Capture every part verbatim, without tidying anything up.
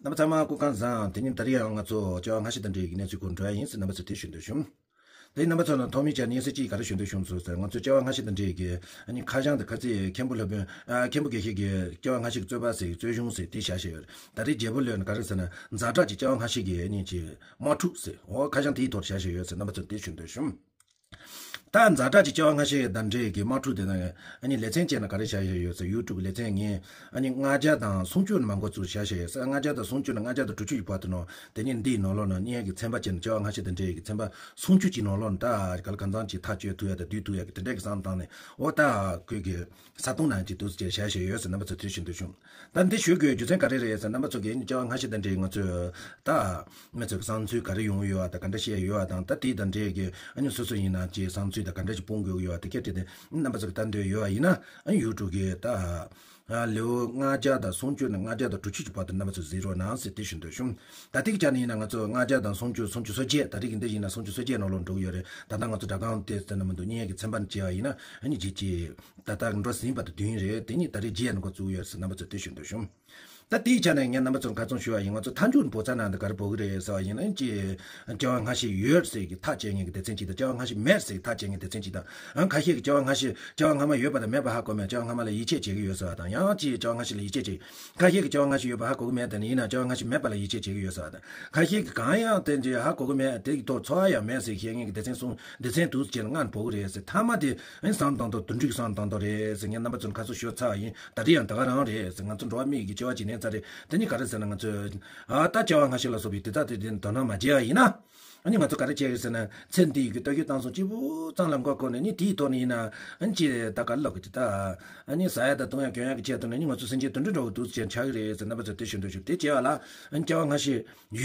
རྣམ་པ་ཚང་མ་སྐུ་ཁམས་བཟང་། དེ་ཉིན་ད་རེས་ཡང་ང་ཚོ་བྱ་བ་སྔ་ཕྱི་དང་འབྲེལ་གྱི་གནས་ཚུལ་སྐོར་འགྲོ་ཡ་ཡིན་ཟེར་རྣམ་པ་ཚོ་དེ་ཞུ་འདོད་བྱུང་། དེ་རྣམ་པ་ཚོ་ནང་ཐོག་མའི་ཆ་ནས་སྙན་སེང་ཅིག་ག་རེ་ཞུ་འདོད་བྱུང་སོང་ཟེར། ང་ཚོ་བྱ་བ་སྔ་ཕྱི་དང་འབྲེལ་གྱི་ཨ་ནི་ཁ་བྱང་དང་ཁ་ཚིག་མཁན་པོ་སློབ་དཔོན་ཨ་མཁན་པོ་དགེ་བཤེས་ཀྱི་བྱ་བ་སྔ་ཕྱི་གི་རྩོད་པ་ཟེར་རྩོད་གཞུང་ཟེར་དེ་བཞག་བཞག་ཡོད་རེད། ད་རེས་རྒྱལ་པོ་ལོས་ནི་ག་རེ་ཟེར་ན་ཛ་དྲག་གི་བྱ་བ་སྔ་ཕྱི་གི་ཨ་ནི་ཅིག་དམག་འཁྲུག་ཟེར། འོ་ཁ་བྱང་དེའི་ཐོག་བཞག་བཞག་ཡོད་ཟེར་རྣམ་པ་ཚོ་དེ་ཞུ་འདོད་བྱུང་། ད་ཛ་དྲག་གི་བྱ་བ་སྔ་ཕྱི་དང་འབྲེལ་གྱི་དམག་འཁྲུག་དེ་ནང་ཨ་ནི་ལེ་ཚན་བཅས་ན་ག་རེ་བྱ་བཞག་ཡོད་ཟེར། ཡུ་ཊུབ་ལེ་ཚན་ངས་ཨ་ནི་ལྔ་བརྒྱ་དང་སུམ་ཅུ་ནས་མང་པོ་ཚུར་བྱ་བཞག་ཡོད་ཟེར། ལྔ་བརྒྱ་དང་སུམ་ཅུ་ནས་ལྔ་བརྒྱ་དང་དྲུག་ཅུ་ཡི་བར་དུ་ནང་དེ་ནས་འདིའི་ནང་ལོགས་ནང་བརྙན་གྱི་ཚན་པ་བཅས་ན་བྱ་བ་སྔ་ཕྱི་དང་འབྲེལ་གྱི་ཚན་པ་སུམ་ཅུ་གྱི་ནང་ལོགས་ནང་ད་ག་ལ་གང་འཚམ་ཅིག་ཐག་གཅོད་ཐུབ་ཡ་དང་བསྡུས་ཐུབ་ཡ་གི་དེ་འདྲ་གི་བསམ་བཏང་ནས། འོ་ད་ཁོས་གི་ས་སྟོང་ནང་གི་དུས་ཚོད་བྱ་བཞག་ཡོད་ཟེར་རྣམ་པ་ཚོ་དེ་ཞུ་འདོད་བྱུང་། ད་འདི་ཞུ་དགོས་རྒྱུ་མཚན་ག་རེ་རེད་ཟེར། རྣམ་པ་ཚོ་གིས་བྱ་བ་སྔ་ཕྱི་དང་འབྲེལ་ང་ཚོས་ད་མི་ཚོ་གི་བསམ་ཚུལ་ག་རེ་ཡོང་ཡོད་པ་དང་ག་འདྲ་བཤད་ཡོད་པ་དང་ད་དེ་དང་འབྲེལ་གྱི་ཨ་ནི་སོ་སོ་ཡིན་ན་ཅིག་བསམ་ཚུལ་དང་ག་འདྲ་ཞིག་སྤུངས་དགོས་ཡོད་པ་དེ་སྐད་བྲིས་ཏེ་རྣམ་པ་ཚོ་གི་ལྟ་འདོད་ཡོད་པ་ཡིན་ན་ཨ་ནི་ཡུ་ཊུབ་གི་ད་ལེའུ་ལྔ་བརྒྱ་དང་སུམ་ཅུ་ནས་ལྔ་བརྒྱ་དང་དྲུག་ཅུ་གི་བར་དུ་རྣམ་པ་ཚོ་གཟིགས་རོགས་གནང་ཟེར་དེ་ཞུ་འདོད་བྱུང་། ད་ལྟའི་ཆ་ནས་ཡིན་ན་ང་ཚོ་ལྔ་བརྒྱ་དང་སུམ་ཅུ་སུམ་ཅུ་སོ་བརྒྱད་ད་རེས་ཀྱི་འདི་ཡིན་ན་སུམ་ཅུ་སོ་བརྒྱད་ནང་ལོགས་འགྲོ་གི་ཡོད་རེད། ད་ལྟ་ང་ཚོ་སྒྲ་སྒམ་དེ་ཟེར་ན་མི་འདུག་བརྙན་གྱི་ཚན་པ་ནས་བྱས་པ་ཡིན་ན་ཨ་ནི་རྗེས་ཀྱི་ད་ལྟ་འགྲོ་ཟིན་པ་དང་བདུན་རེད། དེ་གཉིས་ད་རེས་རྗེས་ནས་འགོ་བཙུགས་ཡོད་ཟེར་རྣམ་པ་ཚོ་དེ་ཞུ་འདོད་བྱུང་། ད་དེའི་ཆ་ནས་ངས་རྣམ་པ་ཚོར་ཁ་ཚོན་ཞུ་བ་ཡིན། ང་ཚོ་མཐའ་མཇུག་ནས་བོད་ཚ་ནང་དུ་ག་རེ་འབོད་ཀྱི་རེད་ཟེར་བ་ཡིན་ན་ཅི་བྱ་བ་སྔ་ཕྱི་ཡོད་ཟེར་གྱི་ཐག་བཅད་མཁན་གྱི་སྡེ་ཚན་གཅིག་དང་བྱ་བ་སྔ་ཕྱི་མེད་ཟེར་གྱི་ཐག་བཅད་མཁན་སྡེ་ཚན་གཅིག་དང་། ཨང་ཁ་ཤས་ཀྱིས་བྱ་བ་སྔ་ཕྱི་བྱ་བ་སྔ་མ་ཡོད་པ་དང་མེད་པ་ཧ་གོ་མེད། བྱ་བ་སྔ་མ་ལ་ཡིད་ཆེས་བྱེད་ཀྱི་ཡོད་ཟེར་བ་དང་ཡང་ཅིག་བྱ་བ་སྔ་ཕྱི་ལ་ཡིད་ཆེས་བྱེད། ཁ་ཤས་ཀྱིས་བྱ་བ་སྔ་ཕྱི་ཡོད་པ་ཧ་གོ་གི་མེད་དེ་ནི་ཡིན་ན་བྱ་བ་སྔ་ཕྱི་མེད་པ་ལ་ཡིད་ཆེས་བྱེད་ཀྱི་ཡོད་ཟེར་བ་དང་། ཁ་ཤས་ཀྱིས་གང་ཡང་དེ་འདྲའི་ཧ་གོ་གི་མེད། དེ་ཡི་ཐོག་ཚོར་བ་ཡང་མེད་ཟེར་བཤད་མཁན་གྱི་སྡེ་ཚན་གསུམ་སྡེ་ཚན་དུ་བྱས་ནས་ལྔ་འབོད་ཀྱི་རེད་ཟེར། མཐའ་མ་དེ་ཨ་ནི་བསམ་བཏང་དོ་དུད་འགྲོའི་བསམ་བཏང་དོ་རེད་ཟེར་ངས་རྣམ་པ་ཚོར་ཁ་གསོ་ཞུས་ཚར་བ་ཡིན། ད་རེས་ཡང་ད་ག་རང་རེད་ཟེར། ང་ཚོ་འགྲོ་བ་མི་ཡི་གི་བྱ་བ་ཅིག་ནས་ཚར་རེད། དེ་ནི་ག་རེ་ཟེར་ན་ང་ཚོས་ཨ་ད་བྱ་བ་སྔ་ཕྱི་ལ་སོགས་པའི་དེ་དག་དེ་དེ་དོ་སྣང་མ་བྱས་པ་ཡིན་ན། ཨ་ནི་ང་ཚོ་ག་རེ་བྱས་ཡོད་ཟེར་ན་ཚེ་འདི་ཡི་གི་ལྟ་རྒྱུ་བཏང་སོང་གཅིག་པུ་གཙང་ལ་མགོ་བསྐོར་ནས་ནི་དེའི་ཐོག་ནས་ཡིན་ན་ཨ་ནི་ཅི་ད་ག་ལོག་གི་ད་ཨ་ནི་ཟ་ཡ་ད་བཏུང་ཡ་གྱོན་ཡ་གི་ཆེད་དུ་ནི་ནི་ང་ཚོ་སེམས་ཅན་དུད་འགྲོ་འདྲ་བོ་དུ་ཅན་ཆགས་ཀྱི་རེད་ཟེར་རྣམ་པ་ཚོ་དེ་ཞུ་འདོད་ཞུ། དེ་བྱས་པ་ལ་ཨ་ནི་བྱ་བ་སྔ་ཕྱི་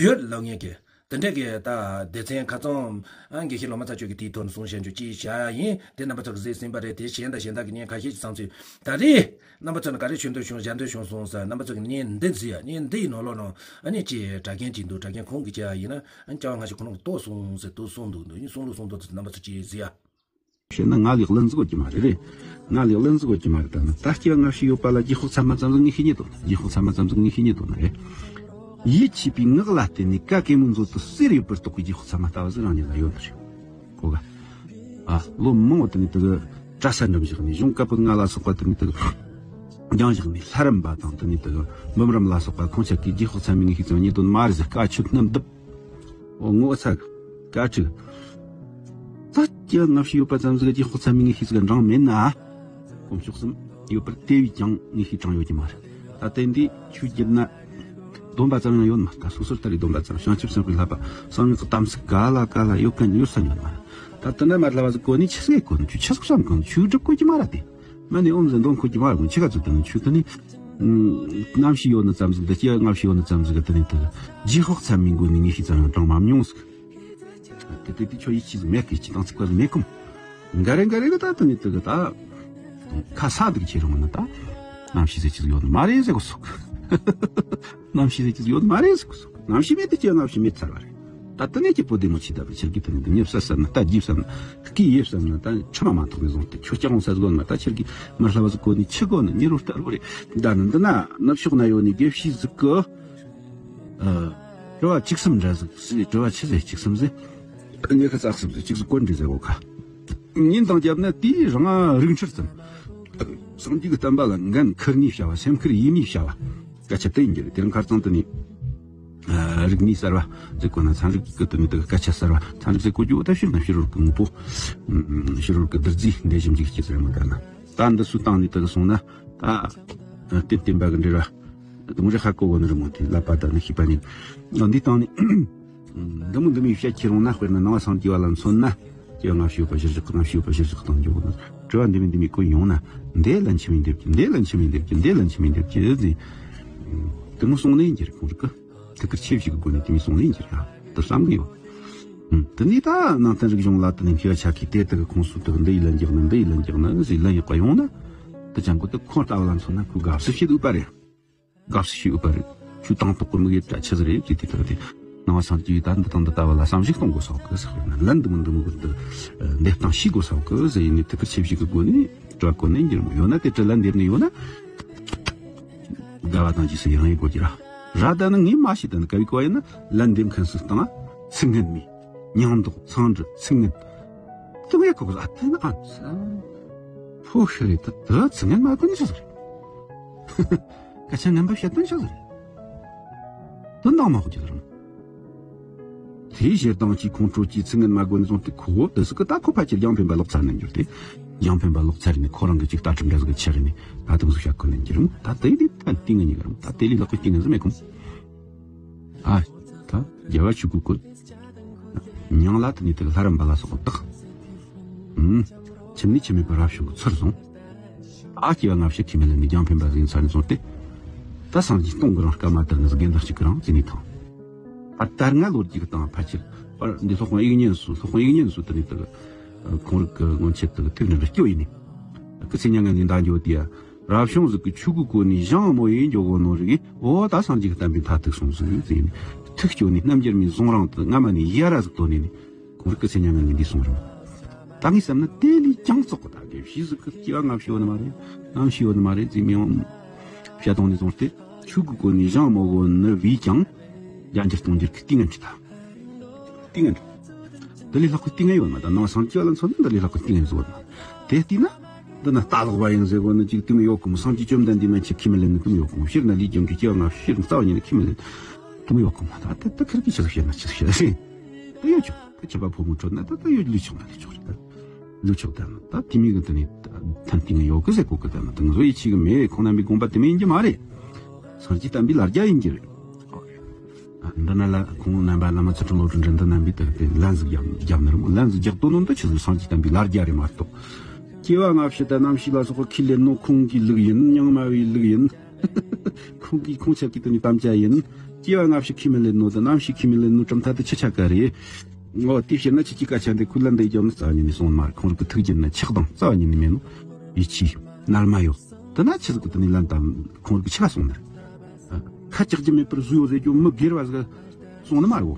ཡོད་ལབ་མཁན་གྱི་དེ་འདྲ་གི་ད་སྡེ་ཚན་ཁ་ཚང་ཨ་དགེ་བཤེས་ལོ་མ་ཚ་ཆོས་ཀྱི་དེའི་ཐོག་ནས་གསུང་བཤད་རྒྱུ་ཅིག་བྱ་ཡ་ཡིན། དེ་རྣམ་པ་ཚོ་གི་གཟིགས་ཟིན་པ་རེད། དེ་གཞན་དང་གཞན་དག་གི་ཉན་ཁ་ཤས་ཀྱི་བསམ་ཚུལ་ད་རེས། རྣམ་པ་ཚོ་ནི་ག་རེ་ཞུ་འདོད་བྱུང་བཞག་འདོད་བྱུང་སོང་ཟེར། རྣམ་པ་ཚོ་གི་བརྙན་འདི་གཟིགས་ཡ། བརྙན་འདི་ཡི་ནང་ལོགས་ནང་ཨ་ནི་ཅི་དྲ་རྒྱན་ཅིག་འདུག་དྲ་རྒྱན་ཁོང་གིས་བྱས་པ་ཡིན་ན་ཨ་ནི་བྱ་བ་སྔ་ཕྱི་ཁོ་རང་གི་ལྟོགས་སོང་ཟེར་ལྟོགས་སོང་འདུག་འདུག་ཡིན་སོང་ལོ་སོང་འདུག་ཟེར། རྣམ་པ་ཚོ་ཅི་གཟིགས་ཡ། བཤད་ན་ང་ལས་གླུ་འཛུགས་ཀྱི་མ་རེད་རེད། ང་ལས་གླུ་འཛུགས་ཀྱི་མ་རེད། ད་ནི་ད་སྐྱེ་བ་སྔ་ཕྱི་ཡོད་པ་ལ་རྗེས་དཔག་ཚད་མ་ཙམ་ཟིག་ངས་ཤེས་ཉེ་དོ། རྗེས་དཔག་ཚད་མ་ཙམ་ཟིག་ངས་ཤེས་ཉེ་དོ་ན་རེད། ཡིད་ཆེས་པའི་ངག་ལ་བརྟེན་ནས་ཀ་གེ་མོའི་མཛོད་དུ་གསེར་ཡོད་པར་རྟོགས་པའི་རྗེས་དཔག་ཚད་མ་ལྟ་བུ་ཟིག་རང་ཉིད་ལ་ཡོད་པ་རེད། གོ་ག་ཨ། ལོ་མང་བོ་དེ་ནས་དེ་གི་གྲྭ་ས་འགྲིམ་བཞག་ནས་གཞུང་བཀའ་པོད་ལྔ་ལ་སོགས་པ་དེ་ནས་དེ་གི་སྦྱངས་བཞག་ནས་ལྷ་རམས་པ་དང་དེ་ནས་དེ་གི་འབུམ་རམས་ལ་སོགས་པ་ཁོང་ཅག་གིས་རྗེས་དཔག་ཚད་མའི་ངེས་ཤེས་ཙམ་ཉེ་དོན་མ་རེད་ཟེར། བཀའ་ཆོས་རྣམས་བསྡུབ། འོ་ངོ་ཚ་གི་བཀའ་ཁྲིད། ད་སྐྱེ་བ་སྔ་ཕྱི་ཡོད་པ་ཙམ་ཟིག་རྗེས་དཔག་ཚད་མའི་ངེས་ཤེས་ཟིག་འབྲང་མེད་ན། དཀོན་མཆོག་གསུམ་ཡོད་པར་དེ་བས་ཀྱང་ངེས་ཤེས་དྲངས་ཡོད་ཀྱི་མ་རེད། ད་ལྟ་འདི་ཆོས་བརྒྱུད་ན། སྡོམ་པ་ཙམ་ཡང་ཡོད་མ་རེད། ད་སོ་སོར་ལྟ་རེ་སྡོམ་པ་ཙམ། བྱང་ཆུབ་སེམས་དཔའི་བསླབ་པ་བསམ་ཡས་ཀྱི་གཏམ་ཚིག་ག་ལ་ག་ལ་ཡོད་ག་ཡོད་ས་ཡོད་མ་རེད། ད་དེ་འདྲ་མ་རེད་ལབ་པ་ཟིག་གོ་ནི་ཆི་ཟིག་གོ་ནི། ཆོས་ཆི་ཟིག་བསམ་གོ་ནི། ཆོས་སྒྲུབ་དགོས་ཀྱི་མ་རེད་དེ། མ་ནི་ཨོམ་ཟེར་འདོན་དགོས་ཀྱི་མ་རེད། ཁྱི་ག་ཚོད་དེ་ནི་ཆོས་དེ་ནི། ཨུམ། གནམ་གཤིས་ཡོད་ནི་ཙམ་ཟིག་འདི་སྐྱེ་བ་སྔ་ཕྱི་ཡོད་ནི་ཙམ་ཟིག་གི་དེ་ནི་དེ་རྗེས་དཔག་ཚད་མའི་སྒོ་ནས་ངེས་ཤེས་ཙམ་ཡང་དྲངས་མ་མྱོང་ཟིག་དེ་དེ་དེ་ཁྱོད་ཡིད་ཆེས་ཟིག་མེད་གི། ཅི་དང་ཚིག་པ་ཟིག་མེད་ཁུམ། འགའ་རེ་འགའ་རེ་གི་ད་དེ་ནི་དེ་གི་ད། ཁ་ས་འདུག་ཁྱེད་རང་ནི་ད། གནམ་གཤིས་ཟེར་ཅི་ཟིག་ཡོད་ནི་མ་རེད་ཟེར་གོ་སོག་གནམ་གཤིས་ཟེར་ཅི་ཟིག་ཡོད་ནི་མ་རེད་ཟེར་གོ་སོག་གནམ་གཤིས་མེད་དེ་ཁྱེད་གནམ་གཤིས་མེད་ཚར་བ་རེད། ད་དེ་ནས་ཁྱེད་པོ་བདེ་མོ་ཆི་ད་བ་ཁྱེད་ཀྱི་དེ་ནི་དེ་ཉེ་བསམ་ན་ད་རྒྱུ་བསམ་ན་ད་ཁྲི་མ་མ་ཐོག་པའི་བཟུང་སྟེ་ཁྱོད་སྐྱག་འོང་ས་ཟིག་ཡོད་ན་ད་ཁྱེད་ཀྱི་མ་ལྷ་བ་ཟིག་གོ་ནི་ཆི་གོ་ནི་མི་རོ་ལྟ་རོ་རེད། ད་ནི་འདི་ན་ནུབ་ཕྱོགས་ན་ཡོད་ནི་དགེ་བཤེས་ཟིག་གི། ཨ། དྲི་བ་བཅུ་གསུམ་འདྲ་ཟིག་ཟེར། དྲི་བ་ཆི་ཟེར་བཅུ་གསུམ་ཟེར། ཉི་ཤུ་རྩ་གསུམ་ཟེར། བཅུ་གསུམ་གོ་འདྲི་ཟེར་གོ་ཁ། ཉིན་དང་རྒྱབ་ན་དེའི་རང་རིག་འཕྲུལ་ཙམ། སངས་རྒྱས་ཀྱི་བསྟན་པ་ལ་འགན་འཁུར་ནས་བྱ་བ། སེམས་ཁུར་ཡིན་ནས་བྱ་བ། སྐད་ཆ་དེ་ཡིན་གྱི་རེད། དེ་རིང་ཁར་ཚང་དུ་ནས། ཨ། རིག་གནས་གསར་བ་ཟེར་གོ་ན་ཚན་རིག་གི་དེ་ནས་དེ་གི་སྐད་ཆ་གསར་བ། ཚན་རིག་ཟེར་གོ་རྒྱུ་བོ་ད་ཕྱིར་ན་ཕྱི་རོལ་གྱི་དངོས་པོ། ཕྱི་རོལ་གྱི་བདུད་རྩིའི་འདྲེས་ཞིབ་འཇུག་སྐྱེ་ཟེར་མི་དགའ་ན། ད་འདི་སུ་བཏང་ནས་དེ་གི་སོང་ན། ད། ཨ། རྟེན་བརྟེན་པ་གི་འབྲེལ་བ། དེ་མོ་རེ་ཧ་གོ་གོ་ནི་རེད་མོ། དེ་ལབ་པ་དང་ནི་ཤེས་པ་ནི། འདི་སྟེང་ནས། འདི་མོ་འདི་མོའི་བཤད་ཁྱེར་འོང་ན། དཔེར་ན་ནང་པ་སངས་རྒྱས་པ་ལ་མཚོན་ན། སྐྱེ་བ་སྔ་ཕྱི་ཡོད་པ་གཞིར་བཞག་གི། སྔ་ཕྱི་ཡོད་པ་གཞིར་བཞག་གི་དང་འཇོག་གོ་ནི། དྲི་བ་འདི་མོ་འདི་མོའི་སྐོར་ཡོང་ན། འདི་ལན་ཆི་མིན་འདེབས་ཀྱི། འདི་ལན་ཆི་མིན་འདེབས་ཀྱི། འདི་ལན་ཆི་མིན་འདེབས་ཀྱི་ཟེར། དེ་མོ་གསུང་ནི་ཡིན་གྱི་རེད་ཁོང་རིག་གི། ཐུགས་ཁུར་ཆེ་བཞེས་གི་སྒོ་ནས་དེ་མོ་གསུང་ནི་ཡིན་གྱི་རེད། དེ་བསམ་གི་ཡོད། ཨུམ། དེ་ནས་ད་ནང་བསྟན་རིག་གཞུང་ལ་དེ་ནས་མཁས་པ་ཆ་ཁས་དེ་དག་གི་ཁོངས་སུ་དག་འདི་ཡི་ལན་རྒྱག་ནི། འདི་ཡི་ལན་རྒྱག་ནི་ཟེར་ལན་ཡག་པ་ཡོང་ན། དེ་ཅང་གོ་དེ་ཁོང་ལྟ་བུ་ལ་མཚོན་ན་ཁོས་དགའ་བསུ་བྱེད་འོས་པ་རེད། དགའ་བསུ་བྱེད་འོས་པ་རེད། ཁྱོད་དང་ཐོག་གི་དམིགས་ཡུལ་ད་ཆི་ཟིག་རེད་ཅེས་དེ་ལྟར་དེ། ནང་པ་སངས་རྒྱས་ད་འདི་དང་འདི་ལྟ་བུ་ལ་བསམ་གཞིག་གཏོང་དགོས་སོགས་གི་ཟེར་ན། ལན་འདི་མི་འདི་མི་འདི་འདེབས་སྟངས་ཤེས་དགོས་སོགས་གི་ཟེར་ཡིན་ནི། ཐུགས་ཁུར་ཆེ་བཞེས་གི་སྒོ་ནས་དྲི་བ་བཀོད་ནས་འགྱུར་མོ་ཡོད་ན། དེ་དྲི་ལན་འདེབས་ནི་ཡོད་ན། དགའ་བ་དང་རྗེས་སུ་ཡི་རང་ཡིན་དགོས་ཀྱི་ར། ར་ད་ནི་ངས་མ་ཤེས་ད་ནི་ག་བའི་གོ་ཡིན་ན་ལན་འདེབས་མཁན་སུ་བཏང་ཚིག་ངན་མི་མྱང་འདོགས་ཚང་འདྲི་ཚིག་ངན་དུ་ངས་གོ་གི་ཨ་ཐན་ཨ་ཕོ་ཤི་རེད། ད་ད་ཚིག་ངན་མ་གོ་ནི་ཤ་ཟ་རེད། སྐད་ཆ་ངན་པ་བཤད་དོན་ཆགས་ཟེར། དོན་དག་མ་ཧོ་ཅི་ཟེར། དེའི་ཞེ་སྡང་གིས་ཁོང་ཁྲོ་གིས་ཚིག་ངན་མ་གོ་ནས་བཟུང་སྟེ་ཁོ་བོ་དེ་ཟིག་གི་ད་ཁོ་ཕལ་ཆེར་རྒྱང་འཕེན་པ་ལོག་ཚར་ནས་འགྱུར་ཏེ། རྒྱང་འཕེན་པ་ལོག་ཚར་ནས་ཁོ་རང་གི་ཅིག་ལྟ་གྲུབ་འདྲ་ཟིག་གི་ཆེ་རེ་ནས་ད་དེ་མོ་ཟིག་བྱ་གོ་ནས་འགྱུར་རུང་ད་དེ་ལས་ལྷག་པའི་རྐྱེན་ངན་ཟིག་མེད་ཁོང་། ཨ། ད་རྒྱལ་བ་ཆོས་སྐུ་བཀོད། མྱང་ལ་དེ་ནས་དེ་གི་ལྷ་རམས་པ་ལ་སོགས་པ་བཏགས། ཨུམ། ཁྱིམ་ནས་ཁྱིམ་མེད་པའི་རབ་བྱུང་གི་ཚུལ་བཟུང་། ཨ་སྐྱེ་བ་སྔ་ཕྱི་ཁས་མི་ལེན་ནས་རྒྱང་འཕེན་པ་ཟིན་ཚར་ནས་བཟུང་སྟེ། ད་སངས་རྒྱས་སྟོང་གི་རང་སྐར་མ་དར་ནས་དགེ་འདུན་གཅིག་གི་རང་བརྩིས་ནས་ཐང་། ཨ་དར་ང་ལོ་རྒྱུས་ཀྱི་སྟེང་ཕལ་ཆེར་པར་འདི་སློབ་དཔོན་ཨིག་ཉན་སུ་སློབ་དཔོན་ཨིག་ཉན་སུ་དེ་ནས་དེ་གི་ཁོང་རིག་གི་སྔོན་ཆད་དེ་གི་ཐུགས་འདྲ་འདྲ་སྐྱོ་ཡིན་ནས། སྐུ་ཚེ་མྱ་ངན་ལས་འདའ་འགྱོ་དེ་ཡ། རབ་བྱུང་ཟིག་གི་ཆོས་སྐུ་བཀོད་ནས་ཞིང་མོ་ཡིན་འགྱོ་གོ་ནོ་རིག་ཨོ་ད་སངས་རྒྱས་ཀྱི་བསྟན་པའི་མཐའ་ཐུག་སོང་ཟིག་ཟེར་ནས་ཐུགས་སྐྱོ་ནས་རྣམ་རྒྱལ་མའི་གཟུངས་རིང་དུ་སྔ་མ་ནས་ཡ་ར་ཟིག་བཏོན་ནས་ནི་ཁོང་རིག་སྐུ་ཚེ་མྱ་ངན་ལས་འདས་སོང་རུང་། ད་ངས་བསམ་ན་དེ་ལས་ཀྱང་བཙོག་གི་ད་དགེ་བཤེས་ཟིག་གི་སྐྱེ་བ་སྔ་ཕྱི་ཡོད་ནི་མ་རེད། གནམ་ཕྱི་ཡོད་ནི་མ་རེད་ཟེར་མི་ཡང་བཤད་སྟངས་ནས་བཟུང་སྟེ་ཆོས་སྐུ་བཀོད་ནས་ཞིང་མོ་གོ་ནི་བས་ཀྱང་རྒྱ་འགྱུར་གཏོང་འགྱུར་གི་ལྟས་ངན་གྱི་ད། ཏིང་ངེ་འགྲོ། འདི་ལས་ལྷག་པའི་ཏིང་ངེ་ཡོད་མ་ད་ནང་སངས་རྒྱས་ལ་མཚོན་ན་འདི་ལས་ལྷག་པའི་ཏིང་ངེ་བཟོ་བ་དེ་བལྟས་ན། འདི་ན་ལྟ་ལོག་པ་ཡིན་ཟེར་གོ་ནི་ཅིག་ཏིང་ངེ་ཡོད་གོ་མོ་སངས་རྒྱས་བཅོམ་ལྡན་འདས་མན་ཆད་ཁས་མི་ལེན་ནི་ཏིང་ངེ་ཡོད་གོ་མོ་སྤྱིར་ན་ལས་ཀྱང་གི་སྐྱེ་བ་སྔ་ཕྱི་རྩ་བ་ཉིད་ནས་ཁས་མི་ལེན་ཏིང་ངེ་ཡོད་གོ་མོ་ད་དེ་ད་ཁིར་གི་ཆི་ཟིག་བཤད་ན་ཆི་ཟིག་བཤད་ཟིན། ད་ཡོད་ཆོག་ད་ཁྱི་པ་ཕོ་མོ་ཁྲོད་ན་ད་ད་ཡོད་ལུས་ཆོག་ད་ལུས་ཆོག་རེད་ད། ལུས་ཆོག་ད་ན་ད་ཏིང་ངེ་གི་ད་ནི་ཐན་ཏིང་ངེ་ཡོད་གི་ཟེར་གོ་གི་ད་ན་ད་ང་ཚོ་ཡིད་ཆེས་གི་མེད་ཁོང་རྣམ་པའི་དགོངས་པ་དེ་མིན་གྱི་མ་རེད། སངས་རྒྱས་བསྟན་པའི་ལ་རྒྱ་ཡིན་གྱི་རེད། འདི་ན་ལ་ཁོང་རྣམ་པ་བླ་མ་ཚུལ་ཁྲིམས་བློ་གྲོས་འདྲེན་འདི་རྣམ་པས་དེར་དེ་ལན་ཟིག་རྒྱབ་རྒྱབ་ནི་རེད་མོ། ལན་ཟིག་རྒྱག་དོ་ནོ་འདི་ཆི་ཟིག་སངས་རྒྱས་བསྟན་པའི་ལ་རྒྱ་རེད་མ་གཏོགས། སྐྱེ་བ་སྔ་ཕྱི་དང་རྣམ་ཤེས་ལ་སོགས་པ་ཁས་ལེན་ནོ་ཁོང་གི་ལུགས་ཡིན། རྙིང་མ་བའི་ལུགས་ཡིན། ཁོང་གིས་ཁོང་ཆགས་ཀྱི་དེ་ནི་དམ་བཅའ་ཡིན། སྐྱེ་བ་སྔ་ཕྱི་ཁས་མི་ལེན་ནོ་དང་རྣམ་ཤེས་ཁས་མི་ལེན་ནོ་གྲུབ་མཐའ་དེ་ཆི་ཆ་ག་རེད། འོ་དེའི་ཕྱིར་ན་ཁྱེད་ཀྱི་སྐད་ཆ་འདི་ཁོས་ལན་འདི་རྒྱབ་ནི་རྩ་བ་ཉིད་ནས་སོང་མ་རེད། ཁོང་རང་གི་ཐུགས་རྒྱུད་ན་ཆགས་སྡང་རྩ་བ་ཉིད་ནས་མེད་ནོ། ཡིད་ཆེས་རྣལ་མ་ཡོད། དེ་ན་ཆི་ཟིག་གི་དེ་ནི་ལན་དང་ཁོང་རང་གི་ཆི་ག་སོང་ནི་རེད། ཁ་ཅག་ཅི་མེད་པར་བཟོས་ཡོད་ཟེར་རྒྱུ་མི་སྒེར་བ་ཟིག་སོང་ནི་མ་རེད་བོ།